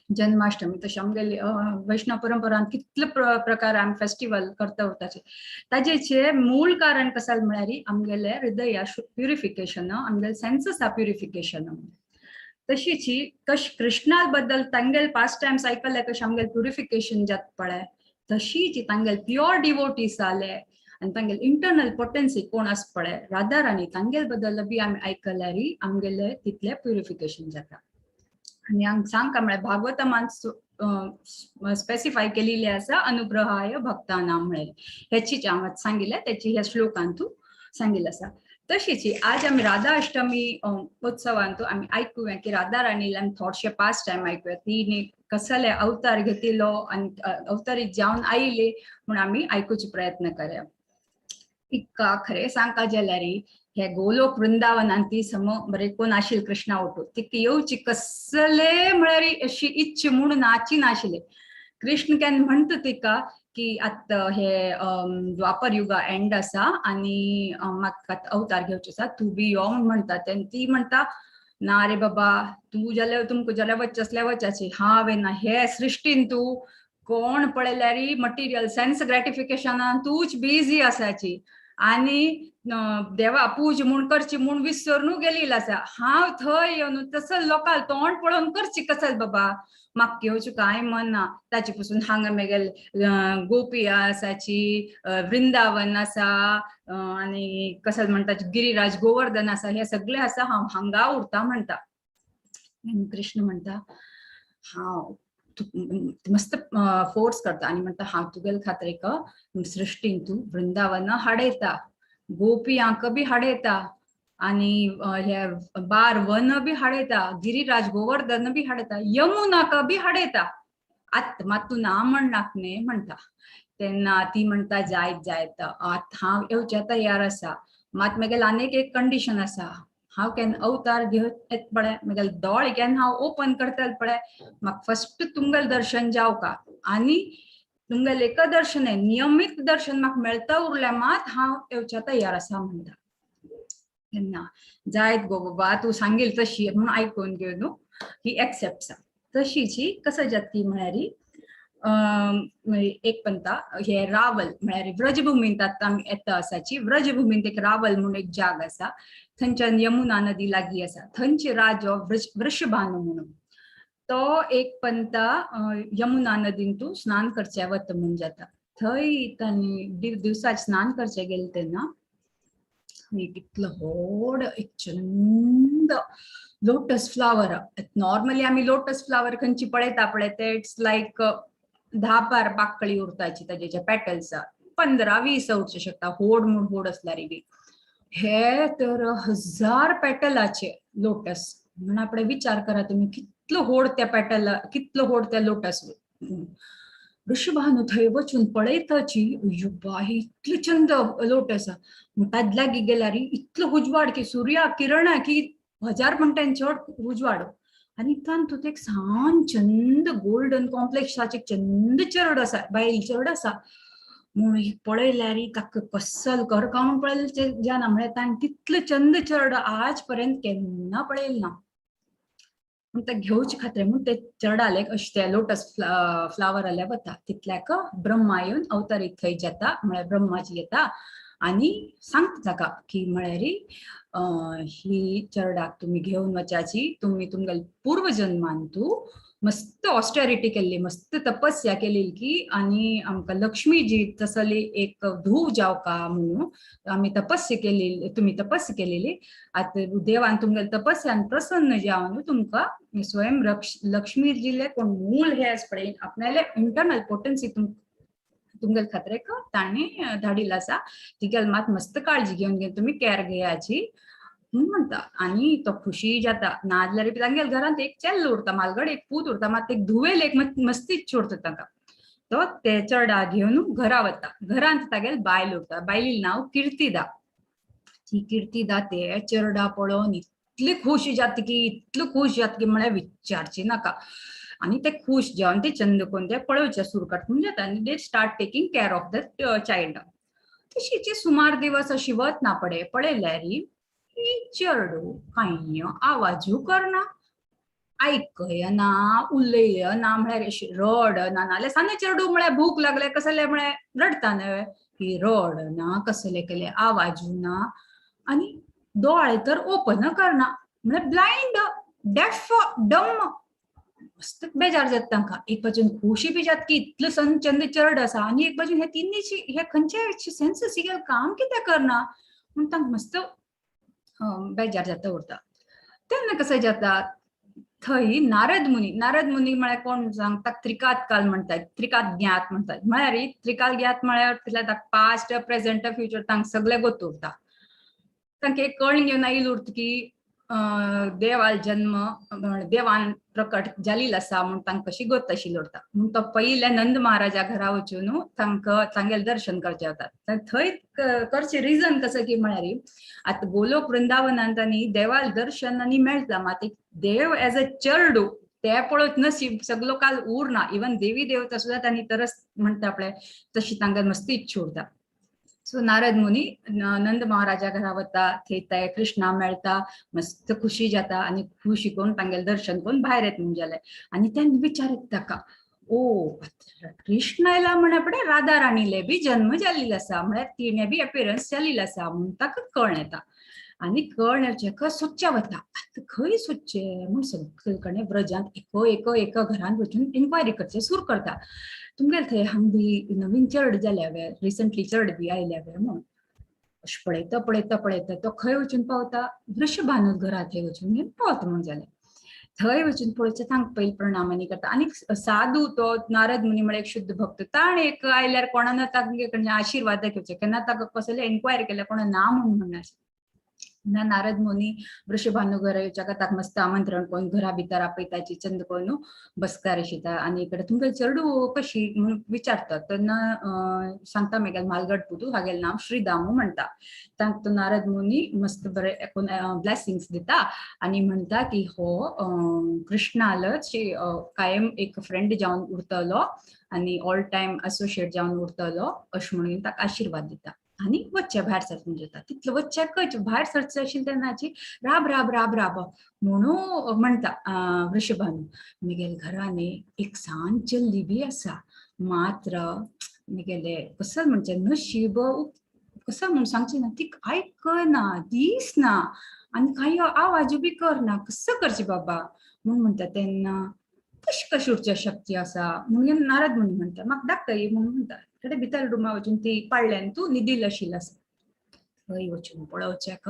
जन्माष्टमी, तशें आमगेले वैष्णव परंपरान कितले प्रकार आमी फेस्टिवल करता उरताचे, ताजेचे मूळ कारण कसाल म्हळ्यार आमगेले हृदया प्युरिफिकेशन, आमगेले सेन्ससा प्युरिफिकेशन. तशीची कश कृष्णा बद्दल तांगेले पास्ट टायम्स आयकले कशें आमगेले प्युरिफिकेशन जाता पळय, तशीच तांगेले प्युअर डिवोटीस आले आनी तांगेले इंटरनल पोटेन्सी कोण आसा पळय, राधा राणी, तांगेले बद्दल बी आमी आयकल्यार आमगेले तितले प्युरिफिकेशन जाता. आनी हांगा सांगता म्हळ्यार भागवतमान स्पेसिफाय केलेली आसा, अनुग्रहाय भक्ताना म्हळ्यार हेचीच हांव सांगिल्लें, त्याची ह्या श्लोकांतू सांगिल्लें आसा. तशीच आज आमी राधा अष्टमी उत्सवांतू आमी आयकुया की राधा राणीला आमी थोडशे पास्ट टायम आयकुया, ती कसले अवतार घेतिल्लो आनी अवतारीत जावन आयली म्हूण आमी आयकुचे प्रयत्न करया. इतका खरें सांगका जाल्यार हे गोलोक वृंदावनान ती सम बरें कोण आशिल्ली कृष्णा ओटू तिका येवची कसले म्हळ्यार अशी इच्छा म्हूण नाची नाशिल्ली. कृष्ण केन्ना म्हणटा तिका की आतां हे द्वापर युगा एंड आसा आनी म्हाका अवतार घेवचे आसा, तूं बी यो म्हूण म्हणटा. तेन्ना ती म्हणटा, ना रे बाबा, तूं जाल्यार तुमकां जाल्यार वचचे आसल्यार वचाची, हांवें ना हे सृश्टीन तूं कोण पळयल्यार मटिरियल सेन्स ग्रॅटिफिकेशनान तूच बिजी आसाची आनी देवा पूज म्हूण करची म्हूण विसरून गेलेली आसा. हांव थंय येवन तसो लोकांक तोंड पळोवन करची कसल बाबा, म्हाका घेवचें कांय मन ना. ताचे पसून हांगा मेगेल गोपी आसाची, वृंदावन आसा, आनी कसल म्हणटा गिरिराज गोवर्धन आसा, हे सगळे आसा, हांव हांगा उरता म्हणटा. आनी कृष्ण म्हणटा हांव मस्त फोर्स करता आनी म्हणटा हांव तुगेले खातीर एक सृश्टीन तूं वृंदावन हाडयता, गोपियांक बी हाडयता, आनी हे बार वन बी हाडयता, गिरिराज गोवर्धन बी हाडयता, यमुनाक बी हाडयता, आत मात तूं ना म्हणनाक न्ही म्हणटा. तेन्ना ती म्हणटा जायत जायत आत हांव येवच्या तयार आसा, मात म्हगेले आनीक एक कंडिशन आसा, हांव केन्ना अवतार घेवन येत पळय म्हगेले दोळे केन्ना हांव ओपन करतले पळय म्हाका फस्ट तुमगेलें दर्शन जावका आनी तुमगेलें एक दर्शन नियमीत दर्शन म्हाका मेळता उरल्या मात हांव येवच्या तयार आसा म्हणटा. तेन्ना जायत गो बाबा तूं सांगील तशी म्हणून आयकून घेवन ही एक्सेप्ट. तशीची कसं जाता म्हळ्यार एक पंता हे रावल म्हळ्यार व्रजभूमींत आतां आमी येता आसाची. व्रजभूमींत एक रावल म्हणून एक जाग आसा, थंयच्यान यमुना नदी लागीं आसा. थंयचे राजो वृषभानु म्हणून तो एक पंता यमुना नदींतू स्नान करचे वता म्हूण जाता. थंय तांणी दिवसाक स्नान करचे गेले तेन्ना कितलो व्हड एक चंद लोटस फ्लावर. नॉर्मली आमी लोटस फ्लावर खंयची पळयता पळय ते it's like 10-12 पाकळी उरताची, ताजे पेटल्स 15-20 उरचे शकता, होड म्हूण होड असल्यार बी. हे तर 1000 पेटलाचे लोटस म्हणून आपण विचार करा तुम्ही कितलो होड त्या पेटल, कितलो होड त्या लोटस. ऋषभानु थंय वचून पळयताची, अय्यो इतलो चंद लोटस. ताज लागीं गेल्यार इतलो उजवाड की सुर्या किरणा की 1000 म्हणटा चड उजवाड. आनी तातूंत एक सान चंद गोल्डन कॉम्प्लेक्साचे चंद चेरड आसा, बायल चेरड आसा. म्हणून पळयल्यार ताका कसल कर का म्हूण पळयलें जाना म्हळ्यार ताणें तितलो चंद चेरडो आज पर्यंत केन्ना पळयलें ना. म्हूण ते घेवचे खातीर म्हूण ते चेरडाले अशें ते लोटस फ्लावर आल्या वता. तितल्याक ब्रह्मा येवन अवतारीत थंय जाता, म्हळ्यार ब्रह्माजी येता आनी सांगता ताका की म्हळ्यार ही चेरडाक तुमी घेवन वचाची, तुमी तुमगेले पूर्वजन्मान तूं मस्त ऑस्टेरिटी केल्ली, मस्त तपस्या केली की आनी आमकां लक्ष्मीजी तसली एक धूव जावका म्हणून आमी तपस्या केली, तुमी तपस्या केलेली. आतां देवान तुमगेले तपस्यान प्रसन्न जावन तुमकां स्वयं लक्ष्मीजीले कोण मूळ हे आसा पळय आपणाले इंटरनल पोटन्सी तुमगेले खातीर तांणी धाडिल्लो आसा, तिगेले मात मस्त काळजी घेवन घेवन तुमी कॅर घेयाची म्हूण म्हणटा. आनी तो खुशी जाता. नाजाल्यार तांगेल्या घरांत एक चेल्लो उरता, मालगड एक पूत उरता, मात एक धुवेल एक मस्तीच उरता तांकां. तो ते चेरडा घेवन घरा वता. घरांत तागेल बायल उरता, बायली नांव किर्तिदा. ती किर्तिदा ते चेरडा पळोवन इतली खुश जाता की इतली खुश जाता की म्हळ्यार विचारची नाका. आनी ते खुश जावन ते चंद कोण ते पळोवचे सुरू करता म्हूण जाता आनी they start taking care of the child. तशीची सुमार दिवस अशी वतना पडे पळयल्यार ही चेरडू कांय आवाजू करना, आयकयना, उलयना, म्हळ्यार अशी रडना. नाल्यार साने चेरडू म्हळ्यार भूक लागले कसले म्हळ्यार रडटा न्हय, ही रडना, कसले केले आवाजू ना, आनी दोळे तर ओपन करना, म्हळ्यार ब्लायंड, डेफ, डम. मस्त बेजार जाता तांकां. एक बाजून खुशी बी जाता की इतलो सन चंद चेरड आसा आनी एक बाजून हे तिन्ही हे खंयचे सेन्सीस काम कित्याक करना म्हूण तांकां मस्त बेजार जाता उरता. तेन्ना कसं जाता थंय नारद मुनी, नारद मुनी म्हळ्यार कोण सांगता त्रिकात काल म्हणटात, त्रिकात ज्ञात म्हणटात. म्हळ्यार त्रिकाल ज्ञात म्हळ्यार तितल्या ताका पास्ट प्रेझेंट फ्युचर तांकां सगळें गोत उरता. तांकां एक कळण घेवन आयिल्लें उरता की देवाल जन्म देवान प्रकट जालेलो आसा म्हूण तांकां कशी गोत आशिल्ली उरता. म्हूण तो पयले नंद महाराजा घरा वचून तांकां तांगेलें दर्शन करचें वता. थंय करचें रिजन कसं की म्हळ्यार आतां गोलोक वृंदावनांत आनी देवाल दर्शन आनी मेळटा, मात एक देव एज अ चेरडू ते पळोवच नशीब सगलो काल उरना. इवन देवी देवता सुद्दां तांणी तरस म्हणटा पळय तशी तांकां मस्ती इच्छा उरता. सो नारद मुनी नंद महाराजा घरा वता, थंय ते कृष्णा मेळटा, मस्त खुशी जाता आनी खुशी करून तांगेलें दर्शन करून भायर येता म्हूण जालें. आनी तेन्ना विचारता ताका, ओ कृष्ण आयला म्हण्या पडे राधा राणीले बी जन्म जाल्लेलो आसा, म्हळ्यार तिणे बी अपियरन्स जाल्लेलो आसा म्हूण ताका कळ्ळें येता. आनी कळ्ळें जेका सोदच्या वता, आतां खंय सोदचें म्हूण सगळे कडेन व्रजांत एक एक एका घरांत वचून इन्क्वायरी करचें सुरू करता, तुमगेले थंय हांग बी नवीन चर्ड जाल्या वे, रिसंटली चर्ड बी आयल्या वे म्हूण. अशें पळयता पळयता पळयता तो खंय वचून पावता, वृषभानू घरा थंय वचून घेवन पावता म्हूण जालें. थंय वचून पळोवचें तांकां पयलीं प्रणामानी करता. आनी साधू तो नारद मुनी म्हळ्यार एक शुद्ध भक्त, ताणें एक आयल्यार कोणान तांगे कडल्यान आशिर्वाद घेवचे, केन्ना ताका कसले एन्क्वायरी केल्यार कोणा ना म्हूण म्हणना. ना नारद मुनी वृषभानू घरा येवच्या ताका मस्त आमंत्रण करून घरा भितर आपयताची चंद करून बसकार शिता आनी इकडे तुमकां चेडू कशी म्हणून विचारता तेन्ना सांगता मेगेल मालगड पुतू हागेल नांव श्रीदामू म्हणटा. तांकां तो नारद मुनी मस्त बरे ब्लेसिंग्स दिता आनी म्हणटा की हो कृष्णालच कायम एक फ्रेंड जावन उरतलो आनी ऑल टायम असोशिएट जावन उरतलो अशें म्हणून ताका आशिर्वाद दिता. आनी वच्चे भायर सरतून जाता तितलो वच्च्याकच भायर सरचें आशिल्लें तेन्नाची राब राब राब राब म्हणून म्हणटा वृषभानू, मेगेले घरांनी एक सान चल्ली बी आसा, मात्र मेगेले कसं म्हणचें नशीब कसं म्हणून सांगचें ना, ती आयकना दिसना आनी कांय आवाज बी करना, कसं करचें बाबा म्हूण म्हणटा. तेन्ना कशी कशी उरच्या शक्ती आसा म्हणून नारद मुनी म्हणटा म्हाका दाखय म्हणून म्हणटा. कडे भितर रुमा वचून ती पाडल्यान तूं न्हिदिल्ली आशिल्ली आसा, थंय वचून पळोवच्याक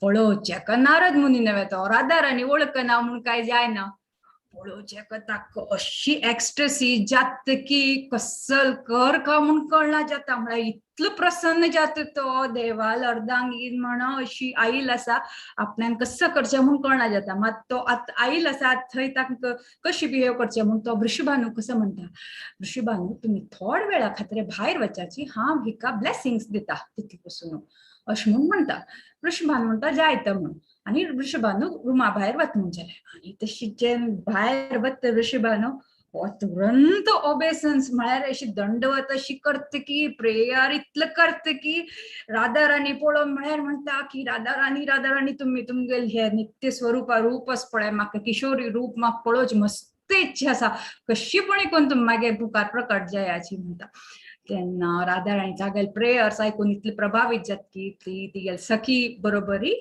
पळोवच्याक नारद मुनी नव्हे तो राधा राणी वळखना म्हूण काय जायना, पळोवच्याक ताका अशी एक्स्ट्रसी जात की कसल कर का म्हूण कळना जाता, म्हळ्यार इतलो प्रसन्न जाता तो देवाल अर्धांगीन म्हण अशी आईल आसा आपल्यान कसं करचें म्हूण कळना जाता. मात तो आतां आईल आसा थंय ताका कशी बिहेव करचें म्हूण तो वृषभानू कसो म्हणटा, वृषभानू तुमी थोड वेळा खातीर भायर वचाची, हांव हिका ब्लेसिंग्स दिता तितले पसून अशें म्हूण म्हणटा. वृषभानू म्हणटा जायता म्हूण आनी वृषभानू रुमा भायर वता म्हूण जालें. आनी तशी भायर वता वृषभानू हो तुरंत ओबेसन्स म्हळ्यार अशी दंडवत अशी करता की प्रेयर इतलें करता की राधा राणी पळोवन म्हळ्यार म्हणटा की राधा राणी राधा राणी तुमी तुमगेले हे नित्य स्वरूपा रूपच पळय, म्हाका किशोरी रूप म्हाका पळोवचें मस्त इच्छा आसा, कशी पण करून तुमी मागीर मुखार प्रकट जायाची म्हणटा. तेन्ना राधा राणी तागेले प्रेयर्स आयकून इतले प्रभावीत जाता की ती तिगेले सखी बरोबरी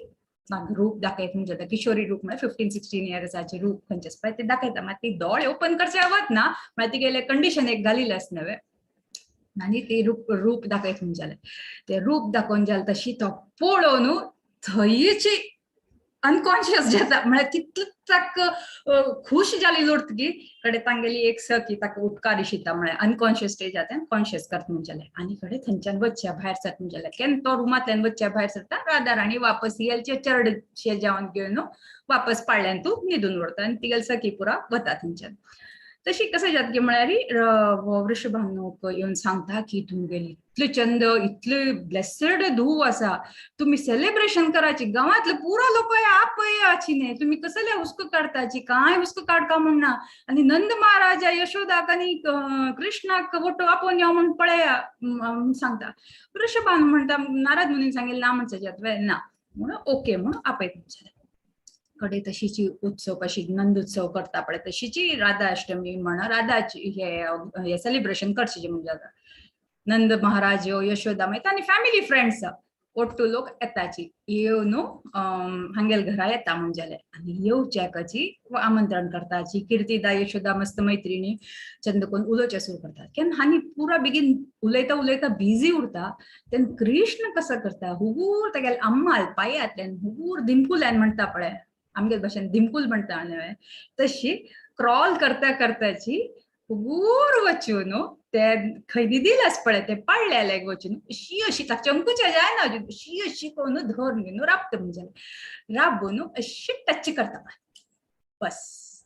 रूप दाखयत म्हणजे जाता किशोरी रूप म्हळ्यार 15-16 इयर्साचे रूप खंयचेच पळय ते दाखयता. मात ती दोळे ओपन करचे वतना म्हळ्यार तिगेले कंडिशन एक घालिल्लें आसता नवें आनी ती रूप रूप दाखयत म्हूण जालें. ते रूप दाखोवन जालें तशी तो पळोवन थंयची अनकॉन्शियस जाता, म्हळ्यार तितलो ताका खूश जाली उरतकी कडे तांगेली एक सखी ताका उपकार शिता, म्हळ्यार अनकॉन्शियस स्टेजांतल्यान कॉन्शियस करता म्हूण जालें. आनी कडे थंयच्यान वच्च्या भायर सरता म्हूण जालें. केन्ना तो रुमांतल्यान वच्च्या भायर सरता राधा राणी वापस येलचे चरड शे जावन घेवन वापस पाडल्यान तूं न्हिदून उरता आनी तिगेली सखी पुरा वता थंयच्यान. तशी कसं जाता की म्हळ्यार वृषभानूक येवन सांगता की तुमगेली इतले चंद इतले ब्लेसड धूव आसा, तुमी सेलिब्रेशन कराची, गांवांतले पुरा लोक आपयाची न्ही, तुमी कसले हुस्को काडताची, कांय हुस्को काडका म्हूण ना. आनी नंद महाराजा यशोदाक आनी कृष्णाक वोटो आपोवन यो म्हूण पळया सांगता. वृषभानू म्हणटा नारद मुनीन सांगिल्लें ना म्हणचें जाता ना म्हणून ओके म्हणून आपयत म्हणचें. कडे तशीची उत्सव कशी नंद उत्सव करता पळय तशीची राधा अष्टमी म्हण राधाची हे सेलिब्रेशन करचें म्हणजे जाता. नंद महाराज यशोदा मागीर आनी फॅमिली फ्रेंड्स ओट्टू लोक येताची येवन हांगेल घरा येता म्हूण जालें. आनी येवच्याकाची आमंत्रण करताची किर्तिदा यशोदा मस्त मैत्रिणी चंद कोन उलोवचें सुरू करतात. केन्ना हांणी पुरा बेगीन उलयता उलयता बिजी उरता तेन्ना कृष्ण कसो करता हुगूर तेगेले अम्माल पांयांतल्यान हुगूर दिमकुल्यान म्हणटा पळय, आमगे भाशेन दिमकूल म्हणटा न्हय तशी क्रॉल करता करताची हुगूर वचून ते खंय दिलास पळय ते पाडलेले वचून अशी अशी ताका चमकूच्या जायना अजून अशी अशी करून धरून घेवन राबता म्हणजे राबून अशी टच करता बस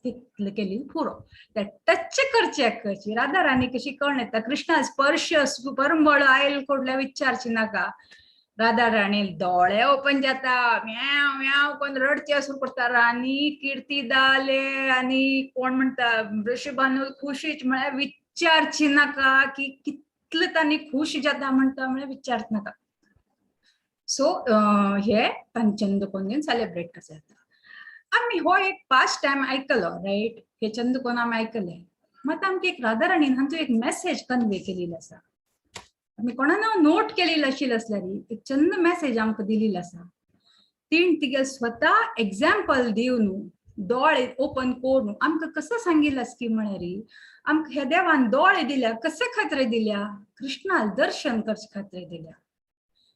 तितलें केली पुरो. ते टच करचे कशी राधा राणी कशी कळण येता कृष्णा स्पर्श परंबळ आयल कोडल्या विचारची नाका. राधा राणी दोळे ओपन जाता म्याव म्याव कोण रडचे सुरू करता. राणी किर्तिदाले आनी कोण म्हणटा वृषभानू खुशीच म्हळ्यार विचारची नाका की कितले तांणी खुश जाता म्हणटा म्हळ्यार विचारच नाका. सो हे चंदकोन घेवन सेलिब्रेट करता. आमी हो एक पास्ट टायम आयकलो रायट, हे चंदकोन आमी आयकले. मात आमकां एक राधा राणीन हांचो एक मेसेज कन्वे केलेलो आसा. आमी कोणाक नोट केलेली आशिल्ली आसल्यार एक चंद मेसेज आमकां दिलेलो आसा. तीण तिगे स्वता एग्जाम्पल दिवन, दोळे ओपन करून आमकां कसो सांगिल्लें आसा की म्हळ्यार आमकां ह्या देवान दोळे दिल्या कसे खातीर दिल्या? कृष्णाक दर्शन करचे खातीर दिल्या,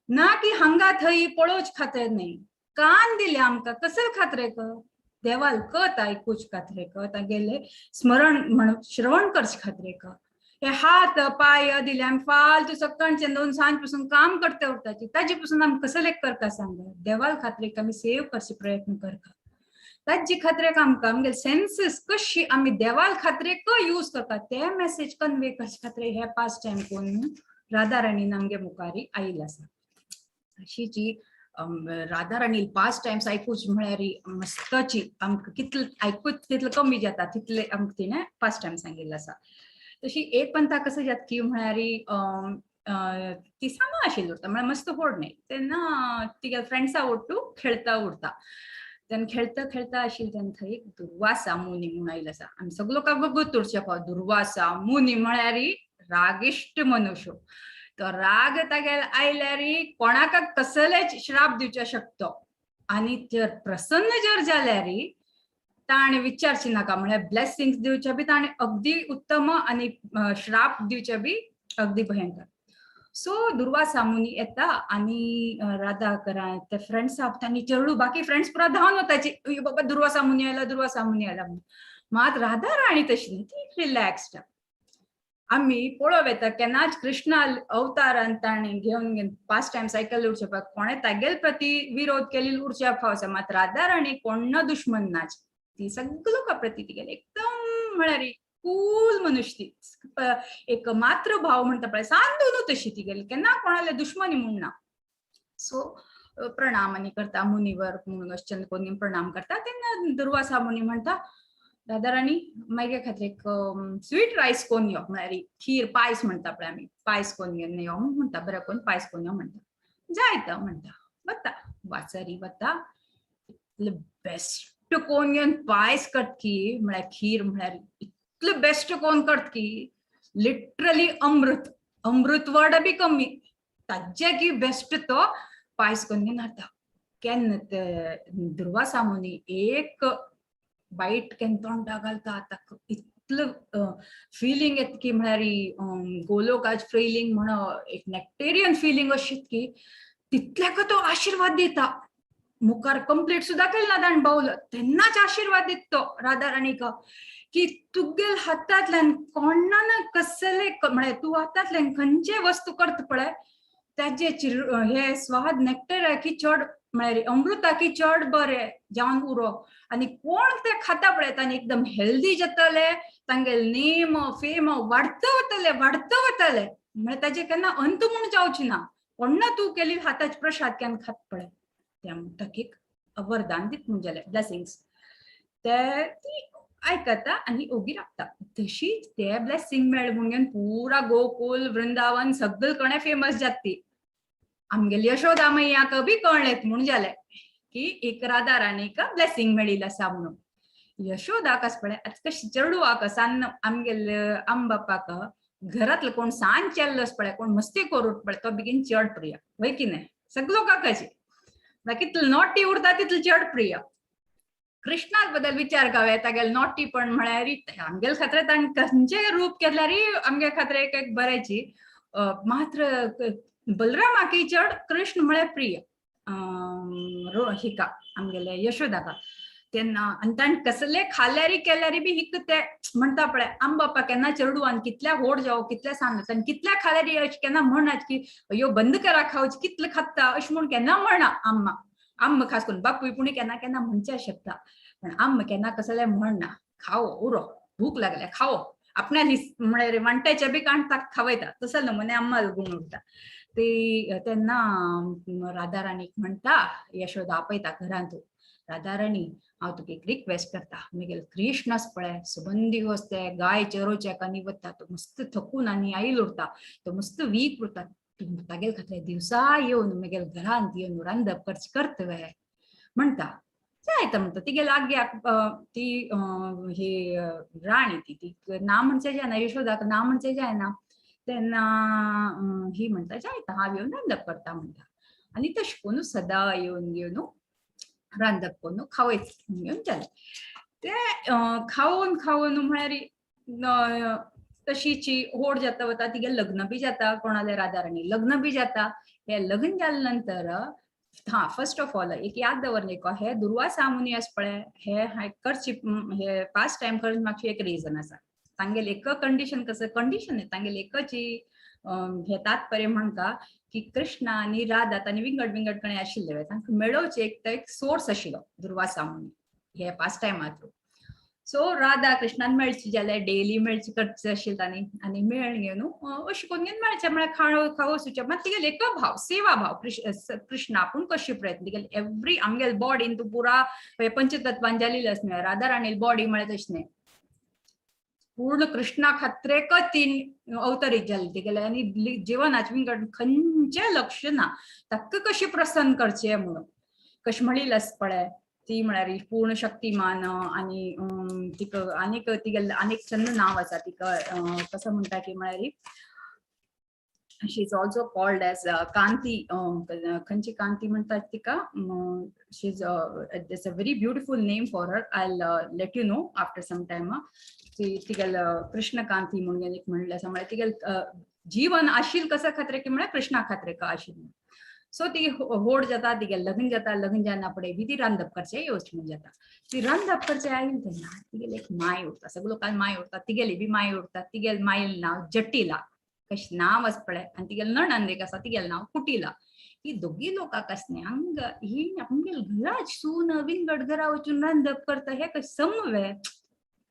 ना की हांगा थंय पळोवचे खातीर न्हय. कान दिल्या आमकां कसे खातीर? देवाल कत आयकुचे खातीर, तागेले स्मरण म्हण श्रवण करचे खातीर. हे हात पाय दिले आमी फालतू सकाळचे दोन सांज पासून काम करते उरताची, ताजे पासून आमी कसं लेख करता सांग? देवाल खातीर आमी सेव करचे प्रयत्न करता. ताजे खातीर आमकां आमगे सेन्सीस कशी आमी देवाल खातीर क यूज करता ते मेसेज कन्वे करचे खातीर हे पास टायम कोण राधा राणीन आमगे मुखारी आयिल्लो आसा. अशीची राधा राणी पास टायम्स आयकूच म्हळ्यार मस्तची, आमकां कितले आयकूच तितले कमी जाता तितले आमकां तिणें पास टायम सांगिल्लो आसा. तशी एक पंथा कसं जाता की म्हळ्यार ती सामा आशिल्ली उरता, म्हळ्यार मस्त व्हड न्हय. तेन्ना तिगे फ्रेंड्सा ಒಟ್ಟು खेळता उरता. तेन्ना खेळता खेळता आशिल्ली तेन्ना थंय एक दुर्वासा मुनी म्हूण आयलो आसा. आमी सगळे लोकांक गोत उरचे फावट दुर्वासा मुनी म्हळ्यार रागिश्ट मनुष्य. तो राग तागेले आयल्यार कोणाक कसलेच श्राप दिवचे शकतो आनी जर प्रसन्न जर जाल्यार ताणें विचारचे नाका, म्हळ्यार ब्लेसिंग्स दिवचे बी ताणें अगदी उत्तम आनी श्राप दिवचे बी अगदी भयंकर. सो दुर्वासा मुनी येता आनी राधा करा ते फ्रेंड्स तांणी चेडू बाकी फ्रेंड्स पुरा धांवन वताची, बाबा दुर्वासा मुनी आयला, दुर्वासा मुनी आयला म्हणून. मात राधा राणी तशी न्ही, ती रिलॅक्स्ड. आमी पळोवं येता केन्नाच कृष्णा अवतारान ताणें घेवन घेवन पास टायम सायकल उरचे पळय, कोणें तागेल प्रती विरोध केलेलो उरचे फावसा, मात राधा राणी कोण दुश्मन नाच. ती सगळे लोकां प्रती तिगेले एकदम म्हळ्यार कूल मनुष्य ती, एक मातृभाव म्हणटा पळय सांदून तशी ती गेली, केन्ना कोणाले दुश्मनी म्हूण ना. सो प्रणाम आनी करता मुनिवर म्हणून अशें कोणी प्रणाम करता. तेन्ना दुर्वासा मुनी म्हणटा, राधा राणी मागीर खातीर एक स्वीट रायस कोन यो, म्हळ्यार खीर पायस म्हणटा पळय आमी, पायस कोन यो म्हणटा, बरें कोण पायस कोन यो म्हणटा, जायता म्हणटा. वता वाचारी वता, इतले बेस्ट कोन घेवन पायस करतकी, म्हळ्यार खीर, म्हळ्यार इतले बेस्ट कोन करतकी लिटरली अमृत, अमृत वर्ड बी कमी, ताजे की बेस्ट तो पायस कोन घेवन हाडटा. केन्ना ते दुर्वासा मुनी एक बायट केन्ना तोंडा घालता, ताका इतलो फिलिंग येता की म्हळ्यार गोलोकाज फिलिंग म्हण एक नेक्टेरियन फिलिंग अशी की तितल्याक तो आशिर्वाद दिता. मुखार कंप्लीट सुद्दां केलें ना ताणें बावल, तेन्नाच आशिर्वाद दिता तो राधा राणीक की तुगेल हातांतल्यान कोणा ना कसले, म्हळ्यार तूं हातांतल्यान खंयचे वस्तू करता पळय ताजे हे स्वाद नेक्टर की चड, म्हळ्यार अमृता की चड बरें जावन उरो. आनी कोण ते खाता पळय तांणी एकदम हेल्दी जातले, तांगेले नेम फेम वाडत वतले, वाडत वतले, म्हळ्यार ताजे केन्ना अंत म्हूण जावची ना. कोण तूं केली हाताचे प्रसाद केन्ना खात पळय त्या ताका एक वरदान दित म्हूण जालें, ब्लेसिंग्स. ते ती आयकता आनी ओगी रावता. तशीच ते ब्लेसिंग मेळ म्हणून पुरा गोकुल वृंदावन सगळे कडेन फेमस जाता ती. आमगेली यशोदा मैयाक बी कळ्ळें म्हूण जालें की एक राधा राणीक ब्लेसिंग मेळिल्लें आसा म्हणून. यशोदाक आस पळय आतां कशी चेडवाक सान आमगेले आमबापाक घरांतलो कोण सान चेल्लो आस पळय, कोण मस्ती करूं पळय, तो बेगीन चड प्रिय वय की न्हय सगळे लोकांक. कितले नॉटी उरता तितले चड प्रिय. कृष्णा बद्दल विचार गावे तागेले नॉटी पण म्हळ्यार आमगेले खातीर ताणें खंयचें रूप केल्यार आमगे खातीर एक एक बरेंची. मात्र बलरामाकय चड कृष्ण म्हळ्यार प्रिय हिका आमगेले यशोदाका. तेन्ना आनी ताणें कसले खाल्यारी केल्यारी बी हिक ते म्हणटा पळय आम बापा केन्ना चेडवान कितल्या व्हड जावं कितल्या सांगता आनी कितल्या खाल्यारी अशें केन्ना म्हणनात की अयो बंद करा खावची कितलें खाता अशें म्हूण केन्ना म्हणना आम्मा. आम्मा खास करून बापूय पूण केन्ना केन्ना म्हणचे शकता, पण आम्मा केन्ना कसलें म्हणना, खावो उरो भूक लागल्या खावो, आपल्या म्हळ्यार वांट्याचे बी काण ताक खावयता तसो नमुने आम्मा गुण उरता. ती तेन्ना राधा राणीक म्हणटा, यशोदा आपयता घरांत, राधा राणी हांव तुका एक रिक्वेस्ट करता, म्हगेलो कृष्ण आसा पळय सबंद दिवस ते गाय चरोवच्याक आनी वता, तो मस्त थकून आनी आयल उरता, तो मस्त वीक उरता, तूं तागेले खातीर दिवसा येवन म्हगेले घरांत येवन रांदप करचें करतवे म्हणटा. जायता म्हणटा. तिगे लागीं ती ही राणी ती ती ना म्हणचे जायना, यशोदाक ना म्हणचे जायना. तेन्ना ही म्हणटा जायता, हांव येवन रांदप करता म्हणटा. आनी तशें करून सदां येवन घेवन रांदप करून खावयत घेवन जालें. ते खावोवन खावोवन म्हळ्यार तशीची होड जाता वता. तिगे लग्न बी जाता कोणाले, राधा राणी लग्न बी जाता. हे लग्न जाले नंतर, हा, फर्स्ट ऑफ ऑल एक याद दवरले, हे दुर्वासा मुनी आसा पळय, हे करची हे पास्ट टायम करचे मातशी एक रिजन आसा. तांगेले एक कंडिशन, कसं कंडिशन आहे तांगेले एकची हे तात्पर्य म्हणका की कृष्ण आनी राधा तांणी विंगड विंगड कडेन आशिल्ले, तांकां मेळोवचे एक एक सोर्स आशिल्लो दुर्वासा मुनी हे पास्ट टायमा थ्रू. सो राधा कृष्णान मेळची जाल्यार डेली मेळची करचे आशिल्ले तांणी. आनी मेळून घेवन अशें करून घेवन मेळचें म्हळ्यार खाणो खावो सुचे. मात तिगेले एक भाव, सेवा भाव कृष्ण आपूण कशी प्रयत्न तिगेले एवरी आमगेले बॉडीन तूं पुरा पंचतत्वान जालेली आसा न्हय. राधा राणी बॉडी म्हळ्यार तशें न्हय, पूर्ण कृष्णा खात्रेकच तीन अवतरीत जाली तिगेले. आनी जिवनाचे विंगड खंयचें लक्ष ना, ताका कशी प्रसन्न करचें म्हणून. कशें म्हणिल्लें आसा पळय, ती म्हळ्यार पूर्ण शक्तिमान. आनी तिका आनीक तिगेलें आनीक चंद नांव आसा तिका, कसो म्हणटा की म्हळ्यार she is also called as Kanti. खंयची कांती म्हणतात तिका? She is it's a very beautiful name for her. I let you know after some time. ती तिगेल कृष्ण कांती म्हणून एक म्हणलें आसा. म्हळ्यार तिगेल जीवन आशिल कसं खात्रे की म्हळ्यार कृष्णा खात्रे का आशिल. सो ती होड जाता, तिगे लग्न जाता. लग्न जाना फुडें बी ती रांदप करचें येवजण जाता. ती रांदप करचें आयल तेन्ना तिगेली एक माय उरता. सगळे लोकांक माय उरता, तिगेली बी my उरता. तिगेल मायल नांव जटिला, कशें नांव आसा पळय. आनी तिगेल नणंद एक आसा, तिगेलें नांव कुटिला. ही दोगी लोकांक आसने हांगा ही आमगेल घराच सून विंगड घरा वचून रांदप करता, हे कशें समवे?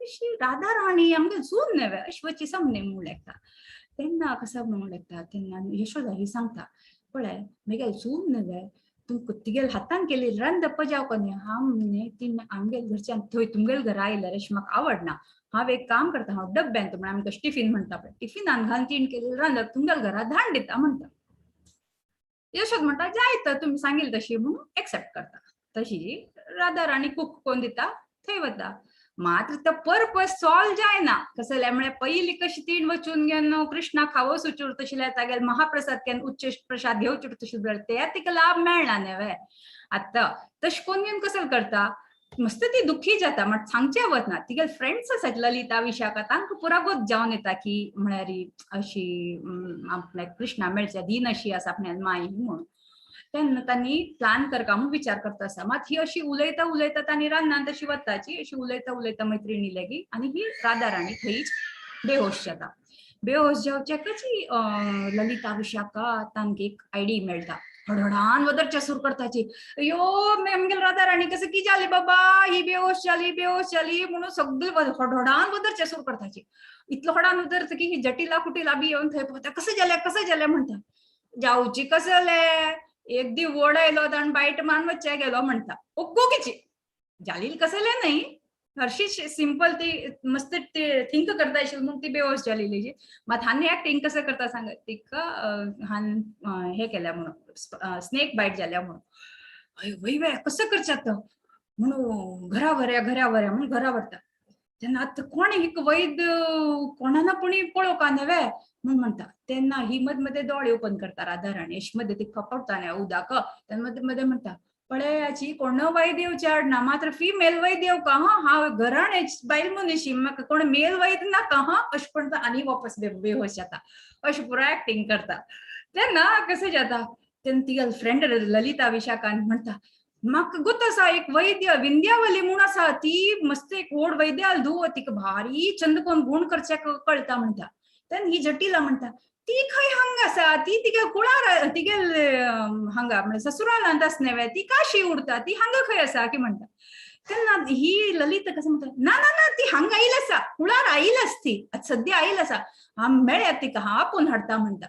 अशी राधा राणी आमगेल सून न्हय, अशी वची समने म्हणून लागता. तेन्ना कसं म्हणून लागता, तेन्ना यशोदा ही सांगता पळय, म्हगेल सून न्हय, तूं तिगेल हातान केली रांदप जावं न्ही. हांव न्ही ती आमगेल घरच्यान थंय तुमगेल घरा आयल्यार अशें म्हाका आवडना. हांव एक काम करता, हांव डब्यान, म्हळ्यार आमकां टिफिन म्हणटा पळय, टिफिनान घालून तीण केलेलं रांदप तुमगेल घरा धाड दिता म्हणटा. यशोद म्हणटा जायत, तुमी सांगिल्लें तशी म्हणून एक्सेप्ट करता. तशी राधा राणी कुक कोण दिता थंय वता. मात्र तो पर्पज सॉल्व जायना. कसं म्हळ्यार पयली कशी तीण वचून घेवन कृष्णा खावो सुचूर तशें तागेले महाप्रसाद केन्न उच्च प्रसाद घेवचो तशें ते तिका लाभ मेळना न्हय. आतां तशें कोण घेवन कसं करता, मस्त ती दुखी जाता, मात सांगचें वतना तिगेले फ्रेंड्स आसात ललिता विशाखा, तांकां पुरागोत जावन येता की म्हळ्यार अशी आपल्याक कृष्णा मेळच्या दिन अशी आसा आपल्या माई म्हणून. तेन्ना तांणी प्लान करका म्हणून विचार करता आसा. मात ही अशी उलयता उलयता तांणी रान्नान तशी वताची, अशी उलयता उलयता मैत्रिणी लागीं आनी ही राधा राणी थंयच बेहोश जाता. बेहोश जावच्याकच ही ललिता विशाखा तांकां एक आयडी मेळटा. हडहडान वदरच्या सुर करताची, अयो आमगेल राधा राणी कसं की जाली बाबा, ही बेहोश जाली, बेहोश जाली म्हणून सगळे हडहडान वदरच्या सुर करताची. इतलो हडान वदरता की ही जटिला कुटिला बी येवन थंय पळयता, कसं जालें, कसं जालें म्हणटा. जावची कसं जालें, एक दी वड आयलो ताण बायट मारून वच्चे गेलो म्हणटा. ओगोगीची जालील कसलें नाही, हरशी सिंपल ती मस्त ती थिंक करता आशिल्ली म्हणून ती बेहोश जालेली. मात हांवें एक्टिंग कसं करता सांग, तिका हान हे केल्या म्हणून, स्नेक बायट जाल्या म्हणून. हय वय वय कसं करचें आतां म्हणून घरा व्हरया, घरा व्हरया म्हणून घरा व्हरता. तेन्ना आतां कोण एक वैद्य कोणाना कोणी पळोवका न्हय म्हणून म्हणटा. तेन्ना ही मद मध्ये दोळे ओपन करता राधा राणी, अशी मध्ये ती खपवता न्हय उदक. तेन्ना मध्ये मध्ये म्हणटा पळयाची कोण वैद्य येवचे हाडना, मात्र फिमेल वैद्य येवका हा, हांव घराणे बायल मनीशी, म्हाका कोण मेल वैद्य नाका हा, अशें म्हणटा आनी वापस बेहोश जाता. अशें पुरो एक्टिंग करता. तेन्ना कसं जाता, तेन्ना तिगेल फ्रेंड ललिता विशाखान म्हणटा म्हाका गोत आसा एक वैद्य विंध्यावली म्हूण आसा, ती मस्त एक व्हड वैद्याल धुव, तिका भारी चंद कोण गुण करचे कळटा म्हणटा. तेन्ना ही जटिला म्हणटा ती खंय हांगा आसा, ती तिगे कुळार तिगेल हांगा म्हणजे ससुरालांत आस न्हय, ती काशी उरता, ती हांगा खंय आसा की म्हणटा. तेन्ना ही ललिता कसं म्हणटा, ना ना ना, ती हांगा आयल आसा, कुळार आयल आस, ती आतां सद्या आयल आसा, हांव मेळ्ळ्या तिका, हांव आपोवन हाडटा म्हणटा.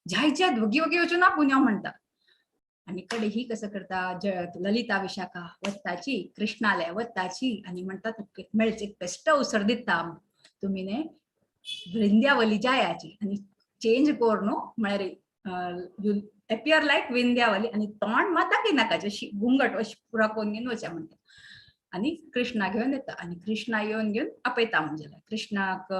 जायच्या वगी वगी वचून आपोवन यो म्हणटा. आनी कडे ही कसं करता, ललिता विशाखा वत्ताची कृष्णाले वत्ताची आनी म्हणटा तुका मेळचे बेस्ट अवसर दिता तुमी न्ही वृंद्यावली जायाची आनी चेंज कर न्हू, म्हळ्यार you appear like Vindhyavali आनी तोंड मात दाखयनाका, अशी घुंगट अशी पुरा कोन्न घेवन वचा म्हणटा. आनी कृष्णा घेवन येता आनी कृष्णा येवन घेवन आपयता म्हणजे कृष्णाक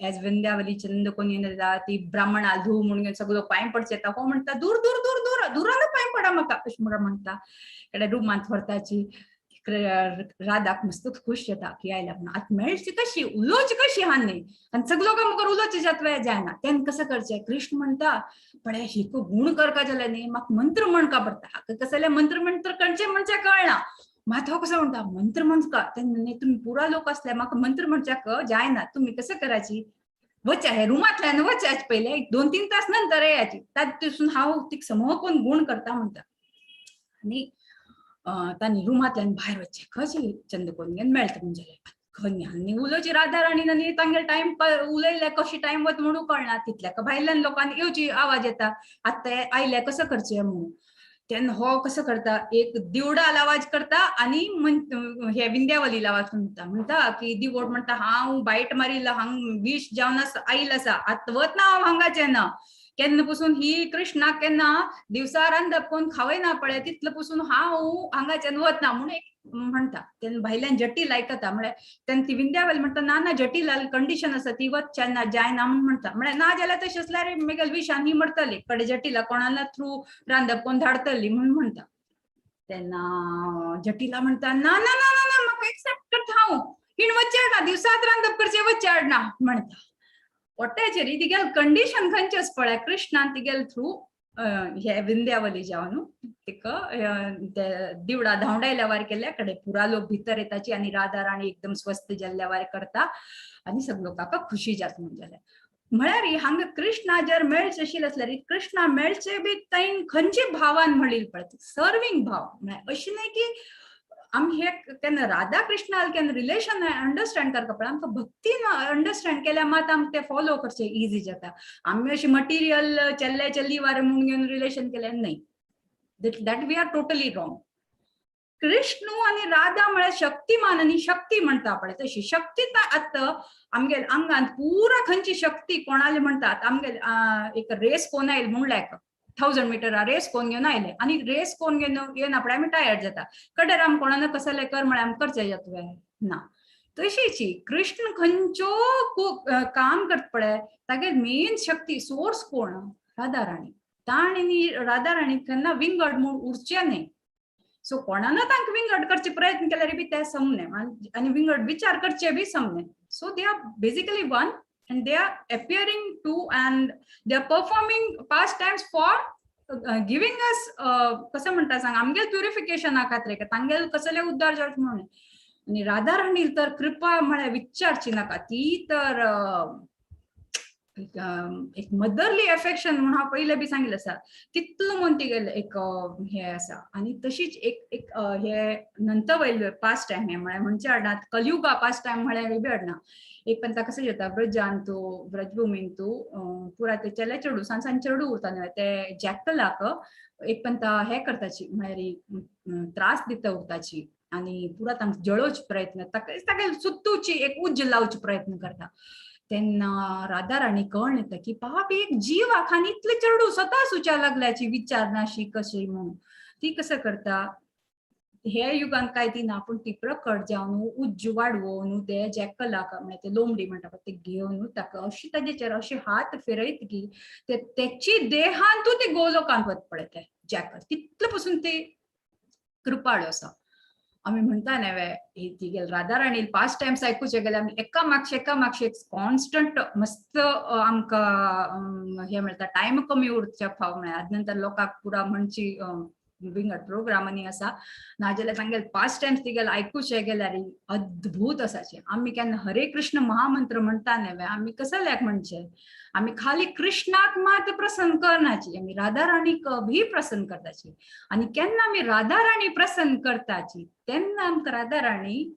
एज विंध्यावली चंद कोण येवन येता. ती ब्राह्मणा धूव म्हणून घेवन सगळो पांय पडचे येता. हो म्हणटा, दूर दूर दूर दूर दुरान पांय पडा म्हाका, अशें म्हणून म्हणटा. कडे रुमांत व्हरताची. राधाक मस्त खुश जाता की आयला म्हणून. आतां मेळची कशी, उलोवची कशी हा न्ही, आनी सगळो लोकां मुखार उलोवचें जातलें जायना. तेन्ना कसं करचें? कृष्ण म्हणटा, पळय हिक गुण करका जाल्यार न्ही म्हाका मंत्र म्हणका पडटा. हाका कसले मंत्र मंत्र करचे म्हणजे कळना. मात हो कसो म्हणटा, मंत्र म्हणका. तेन्ना न्ही तुमी पुरा लोक असले, म्हाका मंत्र म्हणच्याक जायना. तुमी कसं करायची, वचा हे रुमांतल्यान वचाच पयले, एक 2-3 तास नंतर येयाची. तातूंतसून हांव तिका समोर कोण गुण करता म्हणटा. आनी तांणी रुमांतल्यान भायर वचचें खंयची चंद्रकोन घेवन मेळटा म्हणजे खंय आनी उलोवची राधा राणी आनी तांगेले टायम उलयले कशी टायम वता म्हणून कळना. तितल्या भायल्यान लोकांनी येवची आवाज येता, आतां आयले कसं करचें म्हणून. तेन्ना हो कसो करता, एक दिवडा आवाज करता आनी हे विंध्यावलीला आवाज म्हणटा. म्हणटा की दिवोट म्हणटा, हांव बायट मारिल्लो हांग विश जावन आयल आसा, आतां वतना हांव हांगाचें ना. केन्ना पसून ही कृष्णाक केन्ना दिवसा रांदप कोण खावयना पळय, तितले पसून हांव हांगाच्यान वतना म्हणून एक म्हणटा. तेन्ना भायल्यान जटील आयकता. म्हळ्यार तेन्ना ती विंध्यावली म्हणटा, ना ना जटील कंडिशन आसा, ती वचच्या ना जायना म्हूण म्हणटा. म्हळ्यार ना जाल्यार तशें आसल्यार मेगेल विशान ही मरतली, कडे जटिला कोणाला थ्रू रांदप कोण धाडतली म्हूण म्हणटा. तेन्ना जटिला म्हणटा, ना ना ना ना ना म्हाका एक्सेप्ट करता हांव, हिण वचचें ना, दिवसात रांदप करचें वचचें ना म्हणटा. पोट्याचेर तिगेल कंडिशन खंयचेच पळय, कृष्णान तिगेल थ्रू हे विंध्यावली जावन तिका ते दिवडा धांवडायल्या वार केल्या कडे पुरा लोक भितर येताची आनी राधा राणी एकदम स्वस्थ जाल्ल्या वार करता आनी सगळे लोकांक खुशी जाता. म्हणून जाल्यार म्हळ्यार हांगा कृष्णा जर मेळचे आशिल्ले आसल्यार कृष्णा मेळचे बी तैन खंयचे भावान म्हणील पळय, सर्विंग भाव. म्हळ्यार अशें न्हय की आमी हे केन्ना राधा कृष्णा केन्ना रिलेशन अंडरस्टँड करता पळय, आमकां भक्तीन अंडरस्टँड केल्यार मात आमकां ते फॉलो करचें इजी जाता. आमी अशें मटिरियल चल्ले चल्ली वार म्हणून घेवन रिलेशन केल्यार न्हय, that we are totally wrong. Krishna आनी राधा म्हळ्यार शक्तिमान आनी शक्ती म्हणटा पळय, तशी शक्ती आतां आमगेल आंगांत पुरा खंयची शक्ती कोणाले म्हणटात. आमगेल एक रेस कोण आयल म्हणल्यार 1000 मिटर रेस कोण घेवन आयले आनी रेस कोण घेवन येना पळय, आमी टायर्ड जाता. कडेर आम कोणाक कसले कर म्हळ्यार आमी करचें जातलें ना. तशीच कृष्ण खंयचो काम करता पळय, तागेल मेन शक्ती सोर्स कोण, राधा राणी. ताणें राधा राणी केन्ना विंगड म्हूण उरचें न्हय. सो कोणाना तांकां विंगड करचे प्रयत्न केल्यार बी ते समने आनी विंगड विचार करचे बी समने. So they are basically one and they are appearing to and they are performing pastimes for giving us कसं म्हणटा सांग, आमगेल प्युरिफिकेशना खातीर, तांगेल कसले उद्धार जावचे म्हणून. आनी राधा राणी तर कृपा म्हळ्यार विचारची नाका. ती तर एक मदरली एफेक्शन म्हणून हांव पयलें बी सांगिल्लें आसा, तितलो म्हूण तिगेलें एक हें आसा. आनी तशीच एक एक हे नंतर वयले पास टायम हें म्हळ्यार म्हणचे हाडना, कलयुगा पास टायम म्हळ्यार बी हाडना. एक पण कसं जाता, ब्रजान तूं ब्रजभूमीन तूं पुरा ते चेले चेडूं सान सान चेडूं उरता न्हय, ते जॅकलाक एक पण हे करताची म्हळ्यार त्रास दिता उरताची आनी पुरा तांकां जळोवचे प्रयत्न, ताका ताका सुत्तुची एक उज्ज लावचे प्रयत्न करता. तेन्ना राधा राणी कळ्ळें येता की पाप एक जीव आनी इतले चेडूं स्वता सुच्या लागल्याची विचार नाशी कशी म्हणून. ती कसं करता, हे युगान काय ती ना, पूण ती प्रकट जावन उज्ज वाडोवन ते जॅकलाक म्हळ्यार ते लोमडी म्हणटा पळय ते घेवन ताका अशी ताजेचेर अशे हात फिरयत की ते तेची देहान तूं ते गोलोकांत वत पळय ते जॅकल, तितले पसून ते कृपाळू आसा. आमी म्हणटा न्हय तिगेल राधा राणी पास टायम्स आयकुचे गेल्यार आमी एका मागशे एका मागशे कॉन्स्टंट मस्त आमकां हें मेळटा, टायम कमी उरच्या फाव म्हळ्यार. नंतर लोकांक पुरा म्हणची विंगड प्रोग्रामांनी आसा, नाजाल्यार तांगेले पास टायम्स तिगेले आयकुचे गेल्यार अद्भूत आसाचे. आमी केन्ना हरे कृष्ण महामंत्र म्हणटा न्हय, आमी कसल्याक म्हणचे, आमी खाली कृष्णाक मात प्रसन्न करनाची, आमी राधा राणीक बी प्रसन्न करताची. आनी केन्ना आमी राधा राणी प्रसन्न करताची तेन्ना आमकां राधा राणी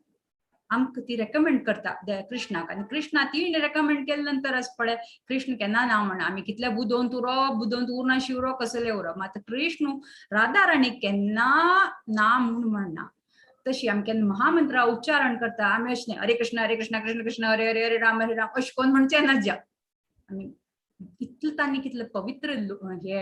आमकां ती रेकमेंड करता कृष्णाक. आनी कृष्णा ती रेकमेंड केले नंतर पळय कृष्ण केन्ना ना म्हणा, आमी कितले बुदोवन उरो बुदोवन उरना शिवरो कसले उरो, मात कृष्ण राधा राणी केन्ना ना म्हूण म्हणना. तशी आमी केन्ना महामंत्रा उच्चारण करता आमी अशें न्हय हरे कृष्ण कृष्ण कृष्ण हरे हरे हरे राम हरे राम अशें कोण म्हणचें ना ज्या आमी इतलें तांणी कितलें पवित्र हे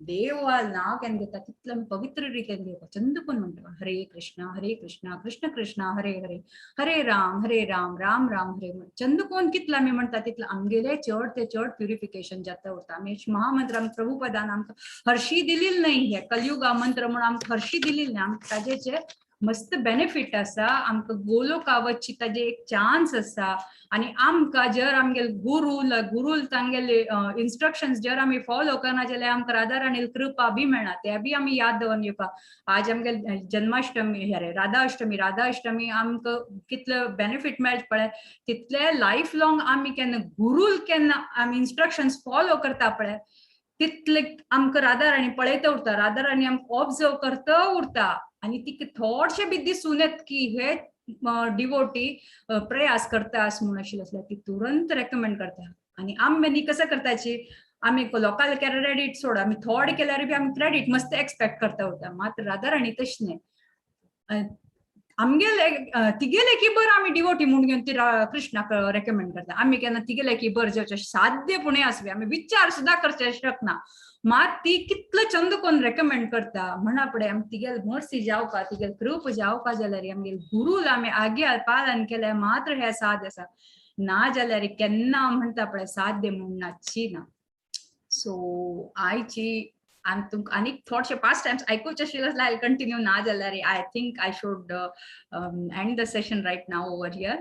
देवा नांव केन्ना घेता, कितलें पवित्र रितीन घेता. चंदपून म्हणटा हरे कृष्णा हरे कृष्णा कृष्ण कृष्णा हरे हरे, हरे राम हरे राम राम राम हरे. चंदकोन कितलें आमी म्हणटा तितलें आमगेलें चड ते चड प्युरिफिकेशन जाता उरता. आमी महामंत्र आमकां प्रभुपदान आमकां हरशी दिलेली न्हय, हे कलयुगा मंत्र म्हणून आमकां हरशी दिलेली न्हय. आमकां ताजेचे मस्त बेनिफीट आसा, आमकां गोलोका वचची ताजे एक चान्स आसा. आनी आमकां जर आमगेले गुरू गुरू तांगेले इन्स्ट्रक्शन्स जर आमी फॉलो करना जाल्यार आमकां राधा राणील कृपा बी मेळना, ते बी आमी याद दवरून घेवपा. आज आमगे जन्माष्टमी, अरे राधाअष्टमी, राधाअष्टमी आमकां कितले बेनिफीट मेळटा पळय, तितले लायफ लॉंग आमी केन्ना गुरूल केन्ना आमी इन्स्ट्रक्शन्स फॉलो करता पळय, तितले आमकां राधा राणी पळयता उरता, राधा राणी आमकां ऑब्जर्व करता उरता. आनी तिका थोडशें बी दिसून येत की हे डिवोटी प्रयास करता अशें म्हूण आशिल्लें आसल्यार ती तुरंत रेकमेंड करता. आनी आमी न्ही कसं करताची, आमी लोकांक क्रेडीट सोड, आमी थोडे केल्यार बी आमी क्रेडीट मस्त एक्सपेक्ट करता उरता. मात्र राधा राणी तशें न्हय, आमगेले तिगेले की बर आमी डिवोटी म्हूण घेवन ती कृष्णाक रेकमेंड करता. आमी केन्ना तिगेले की बर जेवचें साध्य पुणे आसवे आमी विचार सुद्दां करचे शकना, मात ती कितलो चंद कोण रेकमेंड करता म्हणा पळय. आमी तिगेल मर्सी जावपा, तिगेल कृप जावपा जाल्यार आमगेल गुरूल आमी आज्ञा पालन केल्यार मात्र हे साध्य आसा, ना जाल्यार केन्ना म्हणटा पळय साध्य म्हूण नाची ना. सो आयची आनी तुमकां आनीक थोडशे पास्ट टायम्स आयकुचे आशिल्ले जाल्यार I continue, ना जाल्यार I think I should end the session right now over here.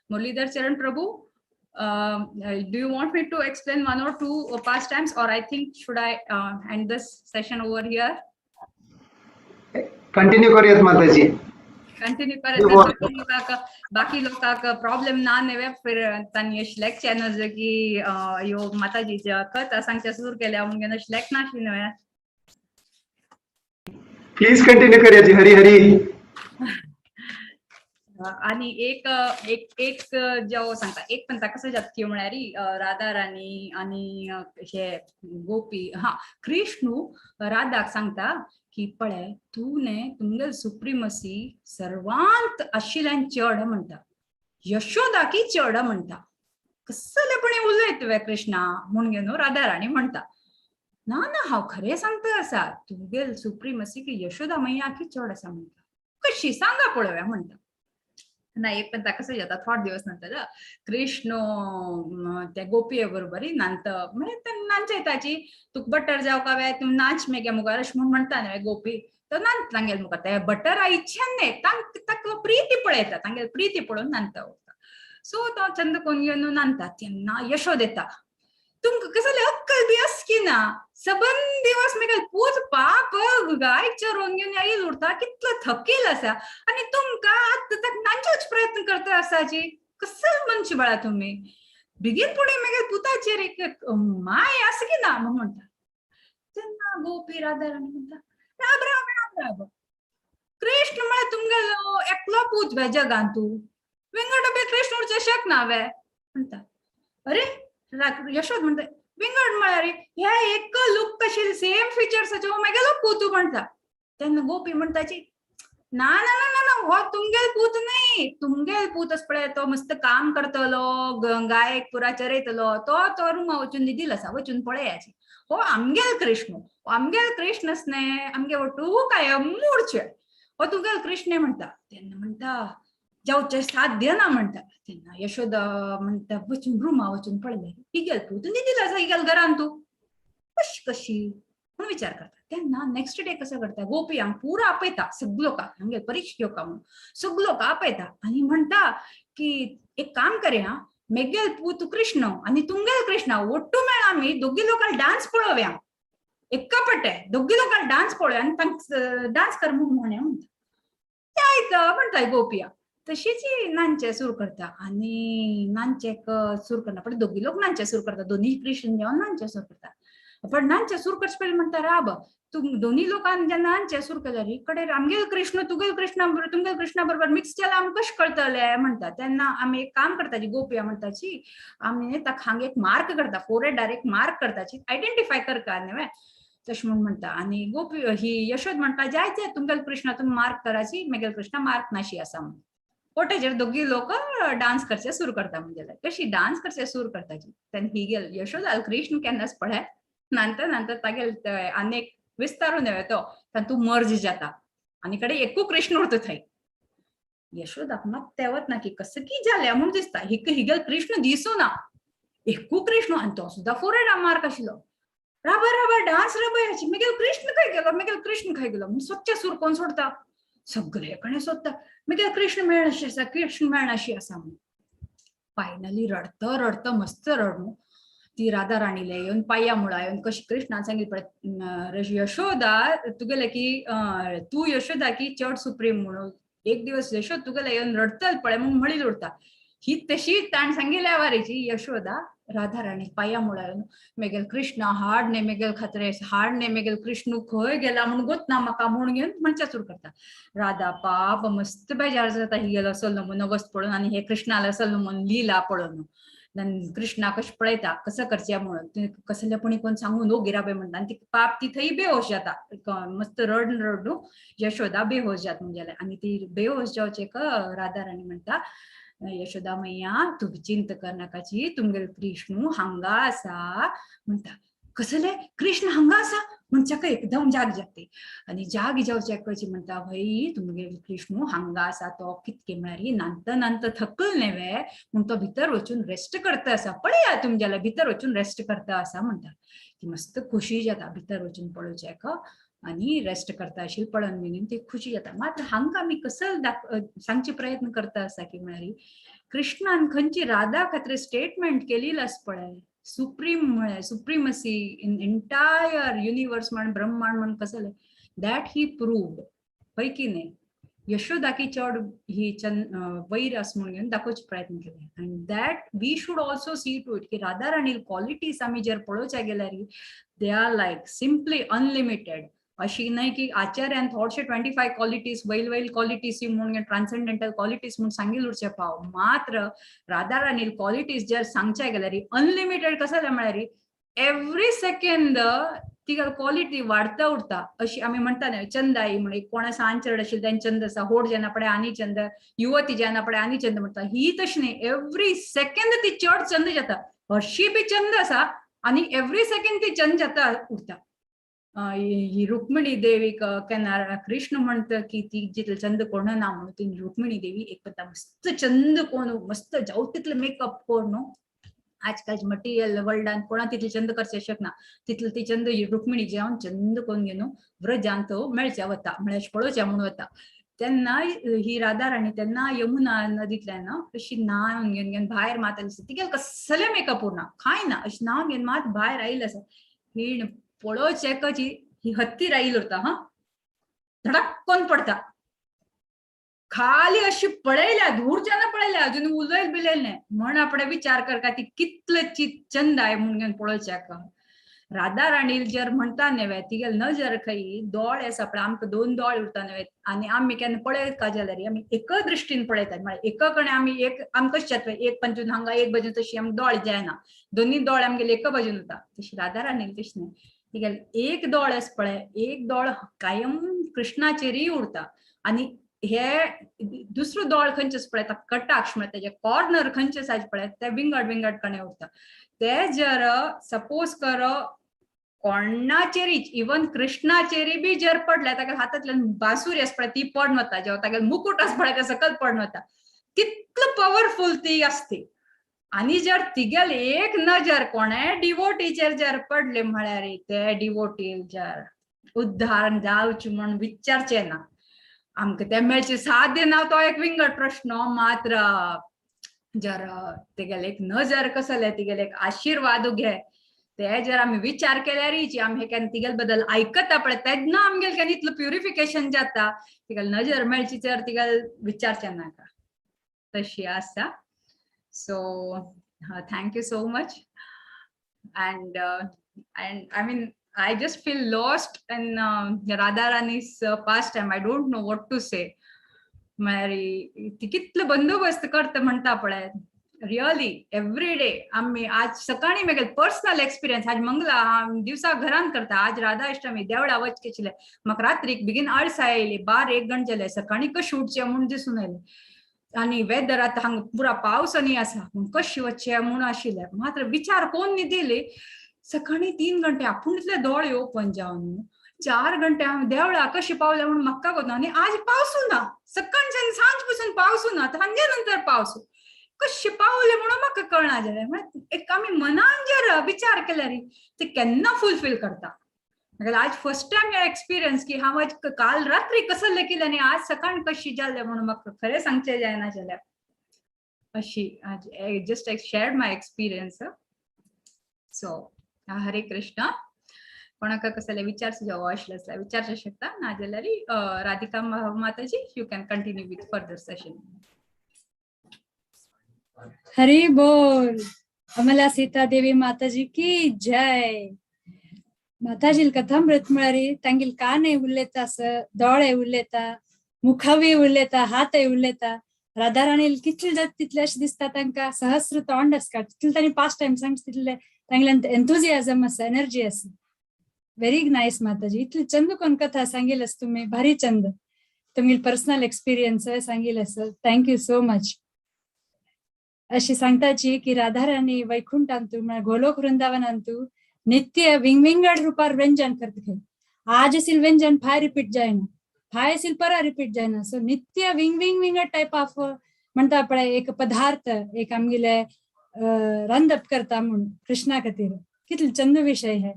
Muralidhar Charan Prabhu, do you want me to explain one or two pastimes, or I think should I end this session over here? Continue करूयात माताजी. Continue करत लोकांक, बाकी लोकांक problem ना न्हय, फिर तांणी अशें चॅनल की ह्यो माताजी कथा सांगच्या सुरू केल्या म्हणून अशें नाशिल्लें न्हय. प्लीज कंटिन्यू करूया जी. हरी हरी. आणि एक एक एक जेव सांगता, एक पण कसं जातकी म्हळ्यार राधा राणी आणि हे गोपी, हा कृष्णू राधाक सांगता की पळय तूं न्ही तुमगेल सुप्रिमसी सर्वांत आशिल्ल्यान चड म्हणटा, यशोदाकी चड म्हणटा, कसलेपणी उलयत तुवें कृष्णा म्हूण घेवन राधा राणी म्हणटा, ना ना हांव खरें सांगता आसा, तुमगेल सुप्रिमसी की यशोदा मैया की चड आसा म्हणटा, कशी सांगा पळोवया म्हणटा. ना एक पण कसं जाता थोडे दिवस नंतर कृष्ण त्या गोपये बरोबर नांत म्हणजे नांचयताची, तुका बटर जावं काय तूं नाच मेगे मुखार अशें म्हूण म्हणटा न्हय गोपी, तो नांत तांगेल मुखार ते बटर इच्छान न्हय, तांकां प्रिती पळयता, तांगेल प्रिती पळोवन नांदता उरता. सो तो चंद कोण घेवन नांदता तेन्ना यशोद येता, तुमकां कसले अक्कल बी आसकी ना, सबंद दिवस मेगेल पूत पाप गाय चरोवन घेवन येयल उरता, कितलो थकील आसा आनी तुमकां आतां ताका नांचोच प्रयत्न करता आसाची, कसल मनशी बाळा तुमी, बेगीन फुडें मेगेल पुताचेर एक माय आसा की ना म्हूण म्हणटा. तेन्ना गोपी राधा राणी म्हणटा, राब राब राब राब, कृष्ण म्हळ्यार तुमगेलो एकलो पूत वे जगान, तूं विंगड बी कृष्ण उरचें शकना वे म्हणटा. अरे यशोद म्हणटा, विंगड म्हळ्यार हे एक लूक कशी सेम फिचर्स मेगेलो पूत म्हणटा. तेन्ना गोपी म्हणटाची, ना ना ना ना ना, हो तुमगेल पूत न्हय, तुमगेल पूत आसा पळय तो मस्त काम करतलो, गायक पुरा चरयतलो, तो तो रुमा वचून न्हिदील आसा, वचून पळयाची, हो आमगेल कृष्ण, हो आमगेल कृष्ण न्हय, आमगे वटू काय मोडचे, हो तुमगेल कृष्ण म्हणटा. तेन्ना म्हणटा जावचें साध्य ना म्हणटा. तेन्ना यशोदा म्हणटा, वचून रुमा वचून पळयलें, हिगेल पूत न्हिदील आसा हिगेल घरान, तूं कशी कशी म्हणून विचार करता. तेन्ना नेक्स्ट डे कसं करता, गोपियांक पुरा आपयता सगळो लोकांक, आमगेल परीक्षा घेवका म्हणून सगळो लोक आपयता आनी म्हणटा की एक काम करया, मेगेल पूत कृष्ण आनी तुमगेल कृष्ण ಒಟ್ಟು मेळ आमी दोगी लोकांक डान्स पळोवया, एका पट्टे दोगी लोकांक डान्स पळोवया आनी तांकां डान्स कर म्हूण म्हणया म्हणटा. ते आयता म्हणटा गोपिया, तशीच नांचे सुरू करता आनी नांचेक सुरू करना पण दोगी लोक नांचे सुरू करता, दोनी कृष्ण जेवन नांचे सुरू करता. पण नांचे सुरू करचे पयलीं म्हणटा, राब तूं दोनी लोकांनी जेन्ना नांचे सुरू केल्यार इकडे आमगेल कृष्ण तुगेल कृष्णा बरोबर तुमगेल कृष्णा बरोबर मिक्स जाल्यार आमकां कशें कळटलें म्हणटा. तेन्ना आमी एक काम करताची, गोपिया म्हणटाची, आमी ताका हांगा एक मार्क करता, फोरहेड डायरेक्ट मार्क करताची, आयडेंटिफाय करता न्हय तशें म्हूण म्हणटा. आनी गोपी ही यशोद म्हणटा, जाय जाय तुमगेल कृष्णा तुमी मार्क कराची, मेगेल कृष्णा मार्क नाशी आसा म्हणून. ओट्याचेर दोगी लोक डान्स करचे सुरू करता. म्हणजे कशी डान्स करचे सुरू करताची तेन्ना ही गेल यशोदा कृष्ण केन्नाच पळय नंतर नंतर तागेल आनी विस्तारून तो तातूंत मर्ज जाता आनी कडे एकू कृष्ण उरता थंय. यशोदाक मात तेवत ना की कसं की जालें म्हूण दिसता, हिक हिगेल कृष्ण दिसू ना, एकू कृष्ण आनी तो सुद्दां फोरेडा मार्क आशिल्लो. राबा राबा डान्स राबा याची मेगेल कृष्ण खंय गेलो, मेगेल कृष्ण खंय गेलो म्हूण सोदचे सूर कोण सोडता, सगळे कडेन सोदता, मेगेल कृष्ण मेळनाशी आसा, कृष्ण मेळनाशी आसा म्हणून. फायनली रडत रडत मस्त रडू ती राधा राणीले येवन पांया मुळा येवन कशी कृष्णान सांगितलं पळय, यशोदा तुगेले की तूं यशोदा की चड सुप्रीम म्हणून एक दिवस यशोद तुगेले येवन रडतल पळय म्हणून म्हणील उरता. ही तशी ताण सांगितल्या वारीची यशोदा राधा राणी पांया मुळा येवन मेगेल कृष्ण हाड ने मेगेल खात्रे हाड ने मेगेल कृष्ण खंय गेला म्हणून गोत ना म्हाका म्हणून घेवन म्हणच्या सुरू करता. राधा पाप मस्त बेजार जाता ही गेलो असलो म्हणून अवस्थ पळोवन आनी हे कृष्णाला असलो म्हणून लीला पळोवन. कृष्णा कशें पळयता कसं करचें म्हणून कसले कोणी कोण सांगू नो गिराबे म्हणटा आनी ती पाप ती थंय बेहोश जाता, मस्त रड रडू यशोदा बेहोश जाता म्हणजे. आनी ती बेहोश जावचे राधा राणी म्हणटा, यशोदा मैया तूं चिंता कर नाकाची, तुमगेल कृष्णू हांगा आसा म्हणटा. कसले कृष्ण हांगा आसा म्हणच्याक एकदम जाग जाते आनी जाग जावच्याक म्हणटा, भाई तुमगेल कृष्णू हांगा आसा, तो कितके म्हळ्यार नांत नांत थकल न्हय म्हूण तो भितर वचून रेस्ट करता आसा, पळया तुमगेले भितर वचून रेस्ट करता आसा म्हणटा. ती मस्त खुशी जाता भितर वचून पळोवच्याक आनी रेस्ट करता आशिल्ली पळोवन घेवन ती खुशी जाता. मात्र हांगा आमी कसल सांगचे प्रयत्न करता आसा की म्हळ्यार कृष्णान खंयची राधा खातीर स्टेटमेंट केलेली आसा पळय, सुप्रीम म्हळ्यार सुप्रीमसी इन एंटायर युनिवर्स म्हण ब्रह्मांड म्हण कसले that he proved हय की न्ही. यशोदा की चड ही वैर आसा म्हणून घेवन दाखोवचे प्रयत्न केले. And that we should also see to it की राधा राणी क्वालिटीज आमी जर पळोवच्या गेल्यार they are like simply unlimited. अशी न्हय की आचार्यान थोडशे 25 क्वालिटीज वैल वैल क्वालिटीज म्हणून ट्रान्सेंडेंटल क्वालिटीज म्हणून सांगिल उरचे पाव, मात्र राधा राणी क्वालिटीज जर सांगच्या गेल्यार अनलिमिटेड कसं जालें म्हळ्यार एवरी सेकंड ती क्वालिटी वाडता उरता. अशी आमी म्हणटा न्हय चंदाई म्हण कोणा सान चेड आशिल्ले तेंचे चंद आसा, होड जेन्ना पळय आनी चंद, युवती जेन्ना पळय आनी चंद म्हणटा, ही तशी न्ही, एवरी सेकंड ती चड चंद जाता, हरशी बी चंद आसा आनी एवरी सेकंड ती चंद जाता उरता. ही रुक्मिणी देवीक केन्ना कृष्ण म्हणटा की ती जितले चंद कोण ना म्हणून ती रुक्मिणी देवी एक पत्ता मस्त चंद कोण मस्त जावं तितले मेकअप कोण न्हू, आजकाल मटेरियल वर्ल्डान कोणा तितले चंद करचे शकना, तितले ती चंद रुक्मिणी जावन चंद कोण घेवन व्रजान तो मेळच्या वता म्हळ्यार पळोवच्या म्हणून वता. तेन्ना ही राधा राणी तेन्ना यमुना नदींतल्यान अशी न्हावन घेवन घेवन भायर मात आयली, तिगेले कसले मेकअप उरना कांय ना, अशी न्हावन घेवन मात भायर आयिल्ली आसा. ही पळोवचेकच ही हत्ती रायल उरता, हा धडक पडता खाली, अशी पळयल्या दूरच्यान पळयल्या अजून उलयल बिलयल न्ही म्हण आपणे विचार कर का ती कितले चंद आहे म्हणून घेवन पळोवच्याक. राधा राणी जर म्हणटा न्हय तिगेल नजर खंय दोळे आसा पळय, आमकां दोन दोळे उरता न्हय आनी आमी केन्ना पळयत का जाल्यार आमी एक दृश्टीन पळयतात, म्हळ्यार एक कडेन आमी एक आमकां कशें जाता एक बाजून हांगा एक बाजून तशी आमकां दोळे जायना, दोनी दोळे आमगेले एका बाजून उरता. तशी राधा राणी तशी न्हय, तिगेल एक दोळे आसा पळय, एक दोळ कायम कृष्णाचेरय उरता आनी हे दुसरो दोळ खंयचे आसा पळय कटाक्ष म्हळ्यार तेजे कॉर्नर खंयचे आसा पळय ते विंगड विंगड कडेन उरता. ते जर सपोज कर कोणाचेरी इवन कृष्णाचेरी बी जर पडले ताका हातांतल्यान बांसुरी आसा पळय ती पडून वता, जेव्हा ताका मुकुट आसा पळय ते सकयल पडून वता, तितलो पॉवरफूल ती आसती. आनी जर तिगेल एक नजर कोणें डिवोटीचेर जर पडले म्हळ्यार ते डिवोटी जर उद्धार जावचे म्हण विचारचे ना, आमकां तें मेळचें साध्य ना, तो एक विंगड प्रश्न. मात्र जर तेगेले एक नजर कसले तिगेले एक आशिर्वाद घे ते जर आमी विचार केल्यार आमी हे केन्ना तिगेल बद्दल आयकता पळय तेन्ना आमगेल केन्ना इतलो प्युरिफिकेशन जाता, तिगेल नजर मेळची तर तिगेल विचारचें नाका, तशी आसा. So thank you so much and I mean I just feel lost in Radharani's pastime. I don't know what to say. म्हळ्यार ती कितलो बंदोबस्त करता म्हणटा पळय, रियली एवरी डे. आमी आज सकाळी मेगेल पर्सनल एक्सपिरियन्स, आज मंगला दिवसा घरान करता, आज राधा अष्टमी देवळा वचके आशिल्लें, म्हाका रात्रीक बेगीन आळसाय आयली, 12-1 गंट जाले, सकाळी कशें उठचें म्हूण दिसून आयलें. आनी वेदर आतां हांगा पुरा पावस आनी आसा पूण कशें वचचें म्हूण आशिल्लें. मात्र विचार कोन्न न्हिदिली. सकाळी 3 घंटे आपूण इतले दोळे ओपन जावन 4 घंटे हांव देवळा कशें पावलें म्हूण म्हाका कोत्ता. आनी आज पावसू ना, सकाळच्यान सांज पसून पावसू ना, आतां सांजे नंतर पावस कशें पावलें म्हणून म्हाका कळना जालें. म्हळ्यार एक आमी मनान जर विचार केल्यार ते केन्ना फुलफील करता. म्हाका आज फर्स्ट टायम हे एक्सपिरियन्स की हांव आज काल रात्री कसले केलें आनी आज सकाळ कशी जालें म्हणून म्हाका खरें सांगचें जायना जाल्यार. अशी आज just I shared my experience. So Hare Krishna. कोणाक कसले विचार सुझाव आशिल्ले आसल्यार विचारचे शकता, नाजाल्यार Radhika Mataji you can continue with further session. Hari बोल. अमला सीता देवी माताजी की जय. माताजील कथामृत म्हळ्यार तांगेल कानय उलयता, दोळे उलयता, मुखावी उलयता, हातय उलयता. राधाराणील कितले जाता तितले अशें दिसता तांकां सहस्र तोंड आसता, तितले तांणी पास्ट टायम सांगता तितले तांगेल्यान एन्थुजियाजम आसा, एनर्जी आसा. व्हेरी नायस माताजी, इतली चंद कोण कथा सांगील आसा तुमी, भारी चंद तुमगेली पर्सनल एक्सपिरियन्स सांगील आसा. Thank you so much. अशी सांगताची की राधाराणी वैकुंठांतू म्हळ्यार गोलोक वृंदावनांतू नित्य विंगविंगड रुपार व्यंजन करता खंय. आज असील व्यंजन फाय रिपीट जायना, फाय असील परा रिपीट जायना. सो नित्य विंग विंगड टायप ऑफ म्हणटा पळय एक पदार्थ एक आमगेले रांदप करता म्हूण कृष्णा खातीर. कितले चंद विशय हे.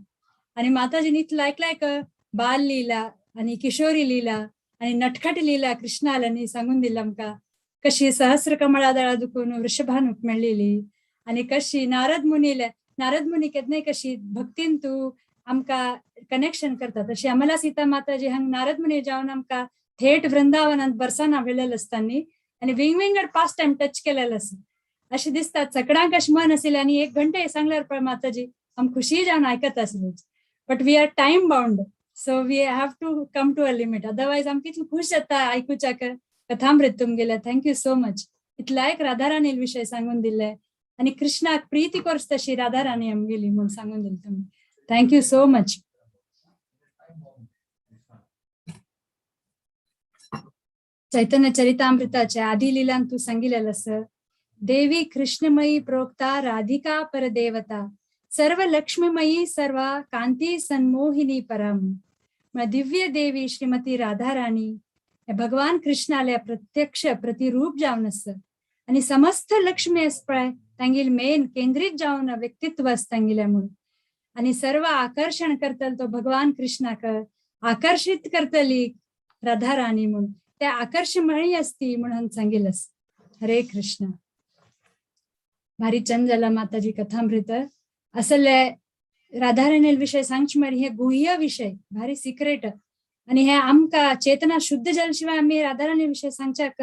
आनी माताजीन इतलो ऐकलाय का बाल लीला आनी किशोरी लीला आनी नटखट लीला कृष्णालांनी सांगून दिला आमकां कशी सहस्र कमळा दळा दुखून वृषभानूक मेळ्ळेली आनी कशी नारद मुनीले नारद मुनी केन्नाय कशी भक्तीन तूं आमकां कनेक्शन करता तशी अमला सीता माताजी हांग नारद मुनी जावन आमकां थेट वृंदावनात बरसाना व्हेलेलें आसतानी आनी विंगविंगड पास्ट टायम टच केलेलो आसा. अशें दिसता सगळ्यांक अशें मन आशिल्लें आनी 1 घंटे सांगल्यार पळय माताजी आम खुशी जावन आयकत आसली. But we are time bound, so we have to come to a limit, otherwise आम कितले खुश जाता आयकुच्याक कथामृत तुमगेलें. Thank you so much. इतला एक राधाराणील विशय सांगून दिले आनी कृष्णाक प्रीती कोर्स तशी राधाराणी आमगेली म्हूण सांगून दिली तुमी. Thank you so much. Chaitanya चरितामृताच्या आदी लिलान तू सांगितलेलं असं, देवी कृष्णमयी प्रोक्ता राधिका परदेवता सर्व लक्ष्मीमयी सर्व कांती सन्मोहिनी परम. दिव्य देवी श्रीमती राधाराणी भगवान कृष्णाल्या प्रत्यक्ष प्रतिरूप जावन आसा आनी समस्त लक्ष्मी आसा पळय तांगेल मेन केंद्रीत जावन व्यक्तित्व आसा तांगेलें म्हूण. आनी सर्व आकर्षण करतलो तो भगवान कृष्णाक आकर्षित करतली राधाराणी म्हूण, ते आकर्षमयी असती म्हणून सांगेल आसा. हरे कृष्ण. भारी चंद जाला माताजी कथामृत. असले राधाराणील विशय सांगचे म्हळ्यार हे गुह्य विशय, भारी सिक्रेट. आनी हे आमकां चेतना शुद्ध जाल्या शिवाय आमी राधाराणी विशय सांगच्याक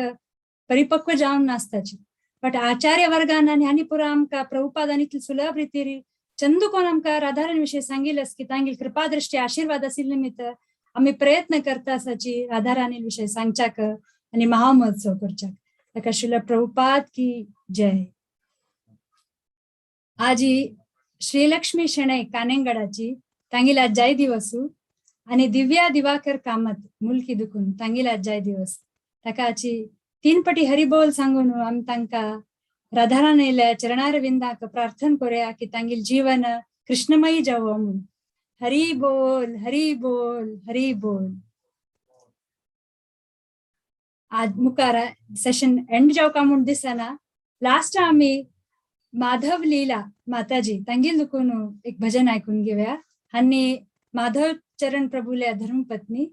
परिपक्व जावन नासताची. बट आचार्य वर्गान आनी हांणी पुरा आमकां प्रभुपादान इतले सुलभ रितीर चंद कोण आमकां राधाराणी विशय सांगिल्लें की तांगेली कृपादृष्टी आशिर्वाद आशिल्ले निमित्त आमी प्रयत्न करता आसाची राधाराणी विशय सांगच्याक आनी महामहोत्सव करच्याक. ताका श्रील प्रभुपाद की जय. आजी श्रीलक्ष्मी शणै कानेंगडाची तांगेली आज जय दिवसू आनी दिव्या दिवाकर कामत मुलकी दुखून तांगेली आज जय दिवस. ताकाची 3 पटी हरिबोल सांगून आमी तांकां राधाराणील्या चरणारविंदाक प्रार्थना करूया की तांगेलें जीवन कृष्णमयी जावो म्हूण. हरि बोल हरि बोल हरि बोल. आज मुखार सेशन एंड जावका म्हूण दिसना. लास्ट आमी माधव लीला माताजी तांगेल दुखून एक भजन आयकून घेवया. आनी माधव चरण प्रभुल्या धर्मपत्नी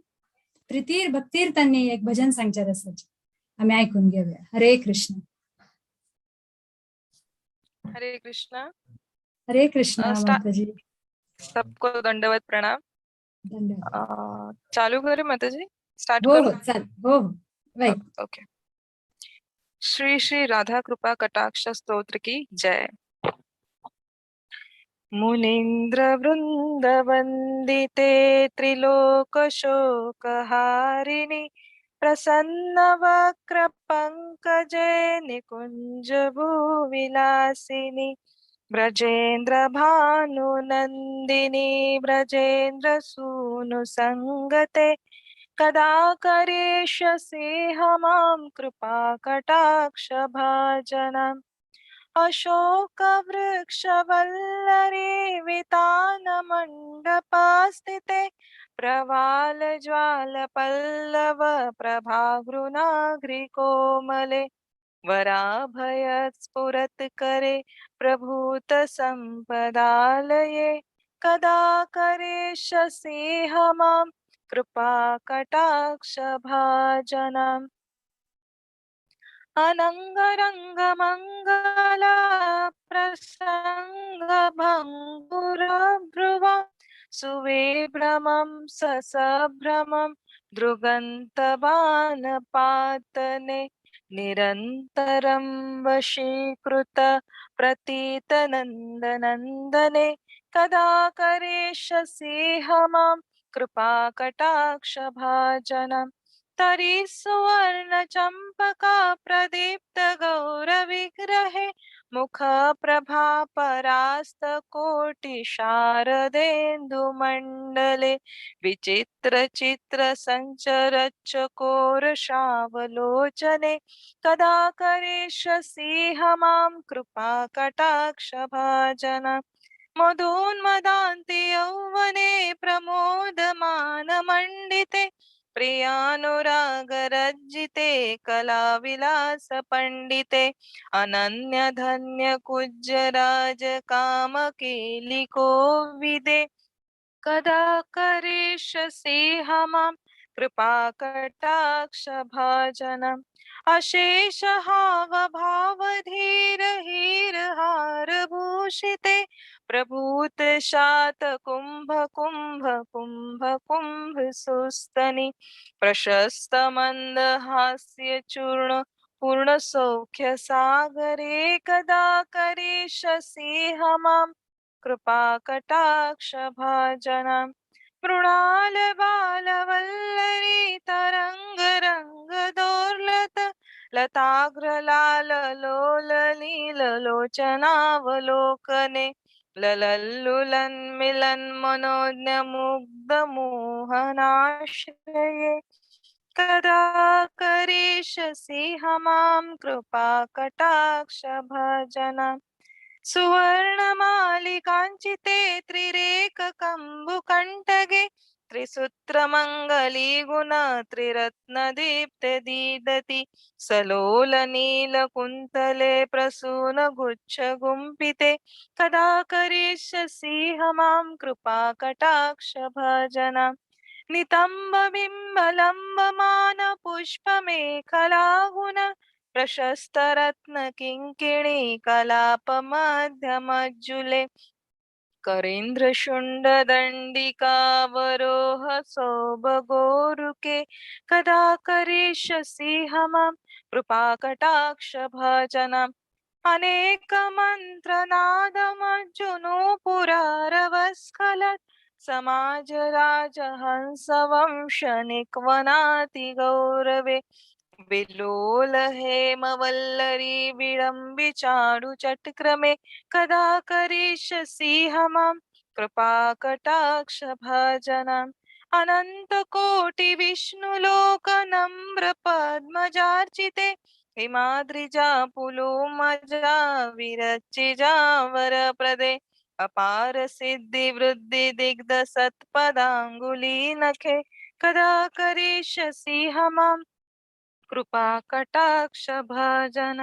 प्रीतीर भक्तीर तांणी एक भजन सांगचार आसाचे आमी आयकून घेवया. हरे कृष्ण. हरे कृष्णा. हरे कृष्णा माताजी. सबको दंडवत प्रणाम. धन्यवाद. चालू करें माताजी? स्टार्ट हो करो. हो चाल, हो हो राइट. ओके. श्री श्री राधा कृपा कटाक्ष स्तोत्र की जय. मुनीन्द्र वृंद वंदिते त्रिलोक शोकहारिणि प्रसन्न वक्र पंकजे निकुंज भूविलासिनि ब्रजेंद्र भानु नंदिनी ब्रजेंद्र सूनु संगते कदा करिष्यसि मां कृपाकटाक्षभाजनम्। अशोकवृक्षवल्लरी वितानमण्डपस्थिते प्रवालज्वालपल्लव प्रभागृनाघ्रिकोमले वराभयस्फुरत् करे प्रभूतसम्पदालये कदा करिष्यसि मां कृपाकटाक्षभाजनम्। अनङ्गरङ्गमङ्गल प्रसङ्गभङ्गुरभ्रुवं सुविभ्रमं ससभ्रमं दृगन्तबाणपातने निरन्तरं वशीकृत प्रतीतनन्दनन्दने कदा करिष्यसि मां कृपाकटाक्षभाजनम्। तरी सुवर्ण चंपका प्रदीप्त गौरविग्रहे मुख प्रभा परास्त कोटि शारदेन्दु मंडले विचित्र चित्र संचरच्चकोर शावलोचने कदा करिष्यसि मां कृपा कटाक्ष भाजन। मधोन्मदान्ति यौवने प्रमोदमान मंडिते प्रियानुरागरज्जिते कलाविलास पंडिते अनन्य धन्य कुज्जराज कामकेलिको विदे कदा करिष्यसि मां कृपा कटाक्ष भाजनम्। अशेष हाव भाव धीर हीर हार भूषिते प्रभूत शात कुंभ कुंभ कुंभ कुंभ सुस्तनि प्रशस्त मंद हास्य चूर्ण पूर्ण सौख्य सागरे कदा करिष्यसि मां कृपा कटाक्ष भाजनम्। मृणाल बालवल्लरी तरंग रंग दोर्लत लताग्रलाल लोल नील लोचनावलोकने ललल्लुलन मिलन मनोज्ञ मुग्ध मोहनाश्रये कदा करिष्यसि मां कृपा कटाक्ष भजनम्। सुवर्णमालिकाञ्चिते त्रिरेककम्बुकण्टगे त्रिसूत्रमङ्गली गुण त्रिरत्नदीप्ते दीदति सलोलनीलकुन्तले प्रसूनगुच्छ गुम्पिते कदा करिष्यसि मां कृपा कटाक्ष भजनम्। नितम्बबिम्बलम्बमान पुष्पमेखलागुण प्रशस्तरत्न किङ्किणी कलाप मध्यमज्जुले करेन्द्र शुण्ड दण्डिकावरोह सौभगोरुके कदा करिष्यसि मां कृपा कटाक्ष भजनम्। अनेक मन्त्रनादमज्जुनूपुरारवस्खलत् समाज राजहंस वंश निक्वनाति गौरवे विलोल हेमवल्लरी विडम्बि चारु चटक्रमे कदा करिष्यसि मां कृपा कटाक्ष भजनम्। अनंत कोटि विष्णुलोक नम्र पद्मजार्चिते हिमाद्रिजा पुलोमजा विरचिजा वरप्रदे अपार सिद्धि वृद्धि दिग्ध सत्पदांगुली नखे कदा करिष्यसि मां कृपा कटाक्ष भजन।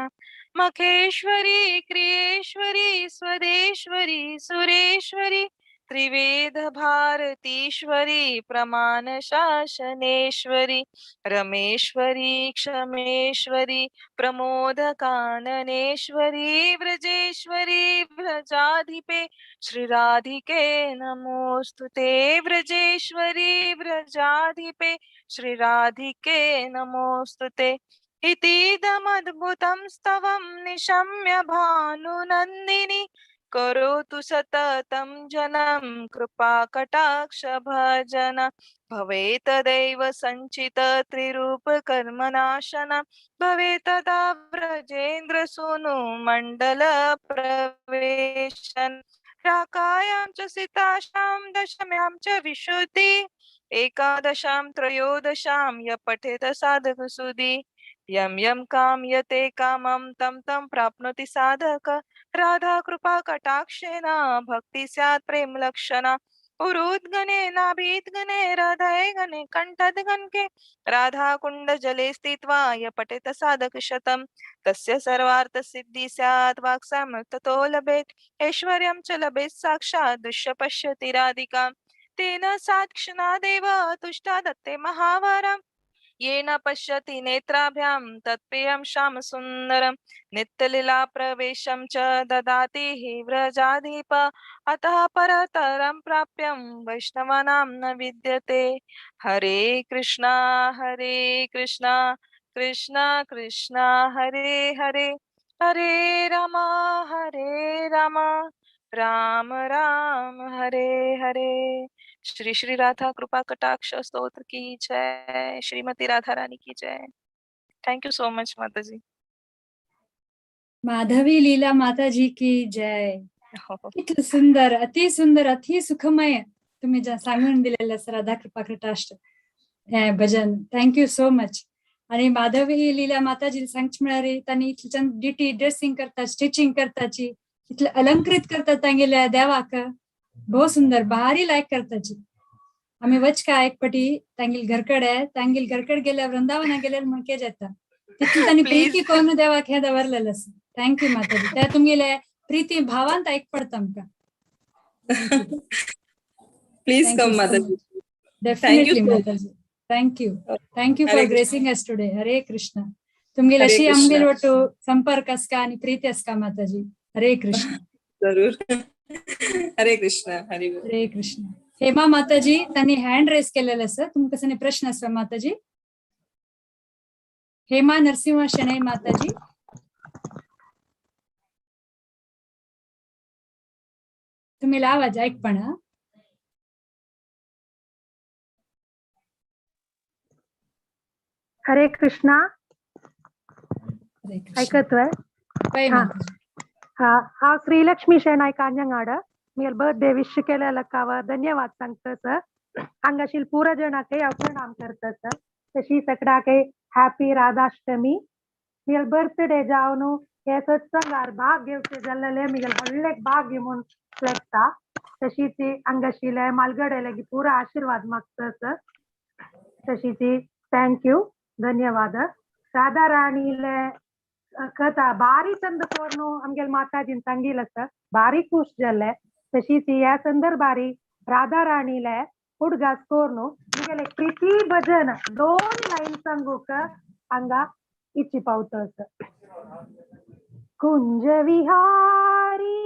मखेश्वरी क्रियेश्वरी स्वदेश्वरी सुरेश्वरी त्रिवेद भारतीश्वरी प्रमाण शासनेश्वरी रमेश्वरी क्षमेश्वरी प्रमोद काननेश्वरी व्रजेश्वरी व्रजाधिपे श्री राधिके नमोस्तुते। व्रजेश्वरी व्रजाधिपे श्री राधिके नमोस्तुते। इतीदमद्भुतं स्तवं निशम्य भानुनन्दिनि करोतु सततं जनं कृपा कटाक्ष भजन। भवेतदैव संचित त्रिरूप कर्मनाशन भवेतदा व्रजेन्द्र सुनु मंडल प्रवेशन। राकायां च सीताशां दशम्यां च विशुद्धि एकादशां त्रयोदशां य पठेत साधकसुधि। यं यं कामयते कामं तं तं प्राप्नोति साधक। राधा कृपा कटाक्षेन भक्ति स्यात् प्रेम लक्षणा। उरुद्गणे नाभिद्गणे हृदय गणे कंठद्गण के राधा कुंड जले स्थित्वा य पठेत साधक शतम। तस्य सर्वार्थ सिद्धि स्यात् वाक्साम ततो लभेत्। ऐश्वर्यं च लभेत् साक्षात् दृश्य पश्यति राधिका। तेन सात् क्षणादेव तुष्टा दत्ते महावरम्। येन पश्यति नेत्राभ्यां तत्प्रियं श्याम सुन्दरं। नित्यलीला प्रवेशं च ददाति हि व्रजाधिप। अतः परतरं प्राप्यं वैष्णवानां न विद्यते। हरे कृष्णा हरे कृष्णा कृष्णा कृष्णा हरे हरे। हरे रामा हरे रामा राम राम हरे हरे। श्री श्री राधा कृपा कटाक्ष स्तोत्र की जय। श्रीमती राधा रानी की जय। Thank you so much माता जी। माधवी लीला माताजी की जय। कितलं सुंदर, अति सुंदर, अति सुखमय तुम्ही ज्या सांगून दिलेलं असं राधा कृपा कटाक्ष हे भजन. Thank you so much. आणि माधवी लीला माताजी सांगच म्हळ्यार तांणी इतल्यान डिटी ड्रेसिंग करतात, स्टिचिंग करताची, इतले अलंकृत करतात तांगेल्या देवाक. भोव सुंदर, भारी लायक करताची. आमी वचका एक पटी तांगेल घरकडे, तांगेल घरकडे गेल्या वृंदावना गेल्यार म्हणके जाता तितली तांणी प्रीती कोण देवाक हे दवरलेलं आसा. Thank you माताजी. त्या तुमगेले प्रीती भावांत ऐक पडता आमकां. प्लीज कम माताजी. डेफिनेटली माताजी. Thank you, thank you for gracing us today. Hare Krishna. तुमगेले अशी आमगेल ಒಟ್ಟು संपर्क आसका आणि प्रीती आसका माताजी. हरे कृष्ण. जरूर. हरे कृष्ण. हरे हरे कृष्ण. हेमा माताजी, त्यांनी हँड रेस केलेलं आसा. तुमकां सने प्रश्न आसा माताजी? हेमा नरसिंह शणै माताजी. तुम्ही आवाज ऐकपण. हरे कृष्णा. ऐकतोय? हा हा श्रीलक्ष्मी शेणाय कांजंगाड. मी बर्थडे विश केलेलं धन्यवाद सांगतो सर. हांगाशील पुरा जणाक हांव प्रणाम करता सर. तशी सगळ्याक हॅपी राधाष्टमी. मिगेल बर्थडे जावन हे सत्संगार भाग घेवचे जाल्लेले मिगेल व्हडले भाग्य म्हूण लेखता. तशीच हांगाशिले मालगडे पुरा आशीर्वाद मागता सर. तशीच thank you, धन्यवाद. राधा राणीले कथा भारी चंद कोर्नु आमगेल माताजीन सांगिल्लें सर. भारी खुश जाल्ले. तशीच ह्या संदर्भारी राधा राणीले उडगास कोर्नु मिगेले प्रीती भजन 2 लाईन सांगूक हांगा इच्छी पावता सर. कुंज विहारी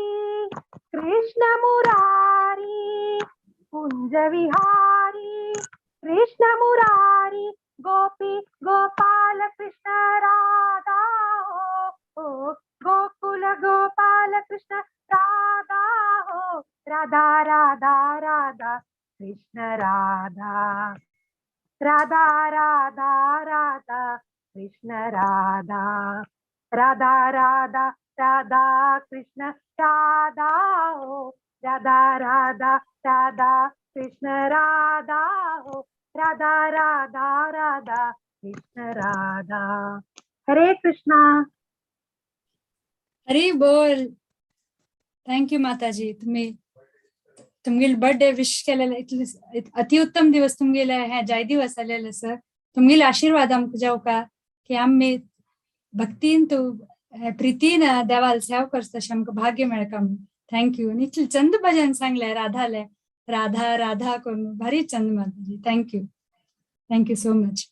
कृष्ण मुरारी, कुंज विहारी कृष्ण मुरारी, गोपी गोपाल कृष्ण राधा हो, गोकुल गोपाल कृष्ण राधा हो, राधा राधा राधा कृष्ण राधा, राधा राधा राधा कृष्ण राधा, राधा राधा राधा कृष्ण राधा हो, राधा राधा राधा कृष्ण राधा हो, राधा राधा राधा कृष्ण राधा. हरे कृष्णा. हरी बोल. Thank you माताजी. तुम्ही तुमगेल बर्थडे विश केलेले इतले अतिउत्तम दिवस तुमगेले हे जाय दिवस आलेले सर. तुमगेले आशीर्वाद आमकां जावका की आमी भक्तीन तू प्रीतीन देवाल सेवा करता अशें आमकां भाग्य मेळका म्हणून. Thank you. आनी इतलें चंद भजन सांगलें राधाले, राधा राधा करून भारी चंद माताजी. Thank you, thank you so much.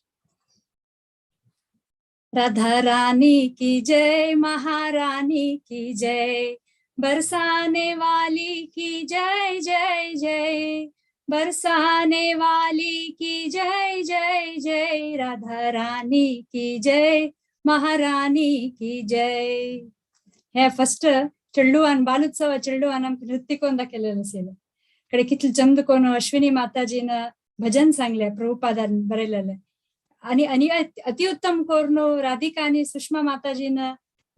Radha Rani की जय, महारानी की जय, बरसाने वाली की जय जय जय, बरसाने वाली की जय जय जय, राधा रानी की जय, महारानी की जय. हे फस्ट चेंडुवान बालोत्सव चेंडुवान आमकां नृत्य कोण दाखयलेलें आशिल्लें. कडे कितले चंद कोण अश्विनी माताजीन भजन सांगले प्रभुपादान बरयलेलें. आणि आणि अतिउत्तम करून राधिका आणि सुषमा माताजीन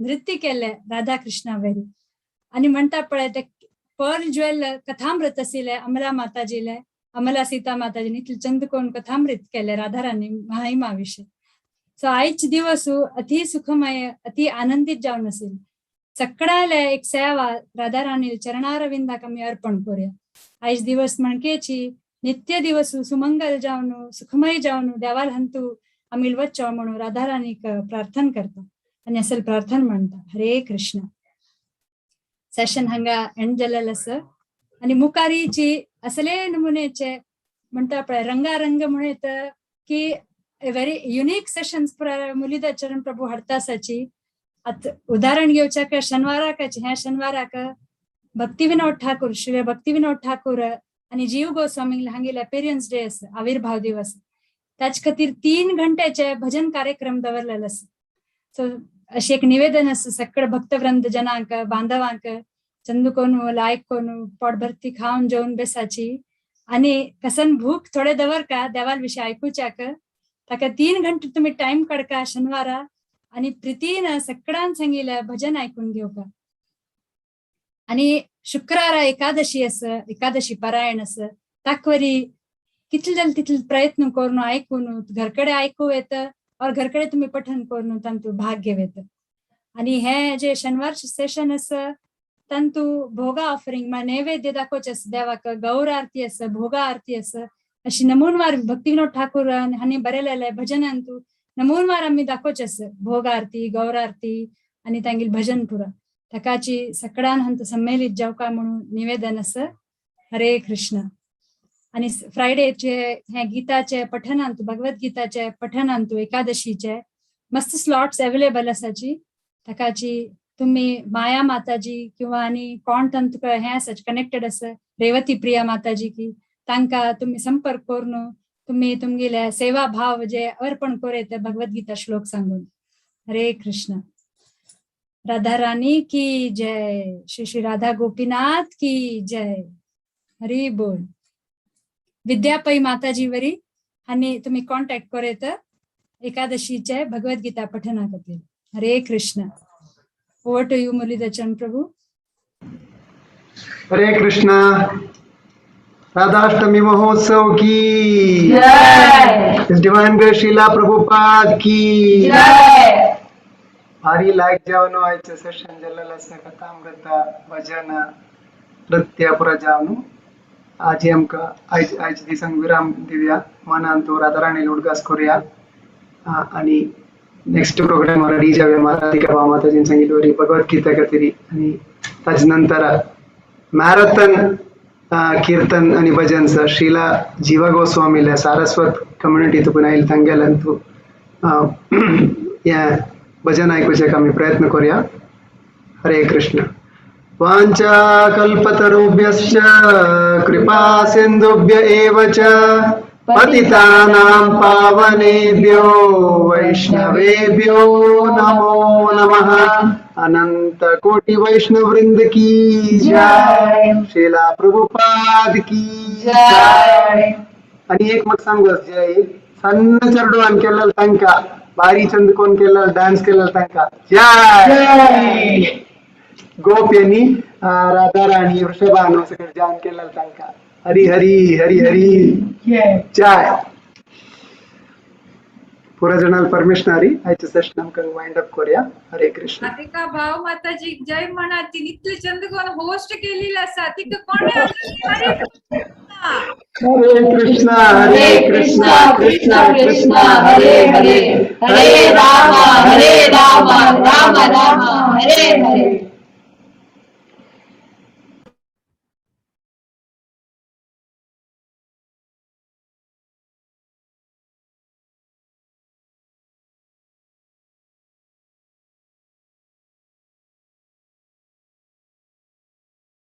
नृत्य केले राधा कृष्णा वरी. आणि म्हणता पळय ते पर्ल ज्वेल कथामृत आशिल्लें अमला माताजीले, अमला सीता माताजीनी इतलें चंद कोण कथामृत केलें राधाराणी महिमा विशीं. सो आयज दिवस अति सुखमय, अति आनंदीत जावन आशिल्लें. सगळ्याले एक सेवा राधाराणी चरणारविंदाक आमी अर्पण करूया. आयज दिवस म्हणकेची नित्य दिवस सुमंगल जावन, सुखमय जावन देवाल हंतू आमी वच्चो म्हणून राधाराणीक प्रार्थना करता आनी असल प्रार्थना म्हणटा. हरे कृष्ण. सेशन हांगा एंड जालेलें आसा आनी मुखारीची असले नमुनेचे म्हणटा पळय रंगारंग म्हणत की व्हेरी युनीक सेशन्स मुरलीधर चरण प्रभू हाडता आसाची. आतां उदाहरण घेवच्याक शनिवाराक, ह्या शनिवाराक भक्ती विनोद ठाकूर, श्री भक्ती विनोद ठाकूर आनी जीव गोस्वामी हांगेले अपिरियन्स डे आसा, आविर्भाव दिवस. त्याच खातीर 3 घंट्याचे भजन कार्यक्रम दवरलेले आसा. सो अशें एक निवेदन आसा सगळे भक्तवृंद जनांक, बांधवांक, चंदू कोनू लायक कोनू पोट भरती खावन जेवन बेसाची आनी कसन भूक थोडे दवर का देवाल विशय आयकुच्याक ताका 3 घंटे तुम्ही टाइम काडका शनिवारा आनी प्रितीन सगळ्यान सांगिल्लें भजन आयकून घेवका. आनी शुक्रारा एकादशी आसा, एकादशी पारायण आसा, ताकवरी कितले जाल्यार तितले प्रयत्न करून आयकून घरकडे आयकू येता और घरकडे तुम्ही पठन करून तांतू भाग घेव येता. आनी हे जे शनिवार सेशन आसा तांतू भोगा ऑफरिंग म्हळ्यार नैवेद्य दाखोवचें आसा देवाक, गौर आरती आसा, भोगा आरती आसा, अशी नमूनवार भक्ती विनोद ठाकूर हांणी बरयलेले भजनांतू नमूनवार आमी दाखोवचें आसा भोग आरती, गौर आरती आनी तांगेली भजन पुरा. ताकाची सगळ्यान हांतू सम्मेलित जावका म्हणून निवेदन आसा. हरे कृष्ण. आनी फ्रायडेचे हे गीताचे पठनांतू, भगवत गीताचे पठनांतू एकादशीचे मस्त स्लॉट्स अवेलेबल आसाची. ताकाची तुम्ही माया माताजी किंवा आनी कोण तांतू हें आसा कनेक्टेड आसा रेवती प्रिया माताजी की तांकां तुम्ही संपर्क करून तुम्ही तुमगेले सेवा भाव जे अर्पण करूं येता भगवत गीता श्लोक सांगून. हरे कृष्ण. राधा रानी की जय. श्री श्री राधा गोपीनाथ की जय. हरी बोल. विद्यापई माताजी वरी आणि तुम्ही कॉन्टॅक्ट करूं येता एकादशीचे भगवद्गीता पठना खातीर. हरे Krishna. Over to you Muralidhar Charan Prabhu. Hare Krishna. Radhashtami महोत्सव की जय. His divine grace Srila Prabhupada की जय. भारी लायक जावनो आयचे सेशन जाल्लेलें आसा. कथामृत, भजन, नृत्य पुरा जावन आजी आमकां आयज आयज दिसांक विराम दिवया. मनांत राधाराणी उडगास करूया आनी नेक्स्ट प्रोग्राम रेडी जावया. राधिका भाव माताजीन सांगिल्ले वरी भगवत गीता खातीर आनी ताजे नंतर मॅरेथॉन कीर्तन आनी भजन श्रीला जीवा गोस्वामीले सारस्वत कम्युनिटी तुकून आयिल्ले तांगेल्यान हें भजन आयकुचें आमी प्रयत्न करूया. हरे कृष्ण. वाञ्छा कल्पतरुभ्यश्च कृपा सिन्धुभ्य एव च पतितानां पावनेभ्यो वैष्णवेभ्यो नमो नमः. अनंत कोटि वैष्णव वृंद की जय. श्रीला प्रभुपाद की जय. आणि एक मग सांगू जय सन्न चेडवान केलेलं तांका, भारी चंद कोण केलेलं डान्स केलेलं तांका जय. गोप्यांनी राधा राणी वृषभानु सगळं जान केलेलं तांका. हरी हरी हरी हरी. जय. पुरा जणांना परमिशन हरी आयचे सेशन आमकां वाइंड अप करूया. हरे कृष्ण. राधिका भाव माताजी जय म्हणा. ती इतले चंद कोण होस्ट केलेली आसा तिका कोणे हरे कृष्ण हरे कृष्ण कृष्ण कृष्ण हरे हरे, हरे राम हरे राम राम राम हरे हरे.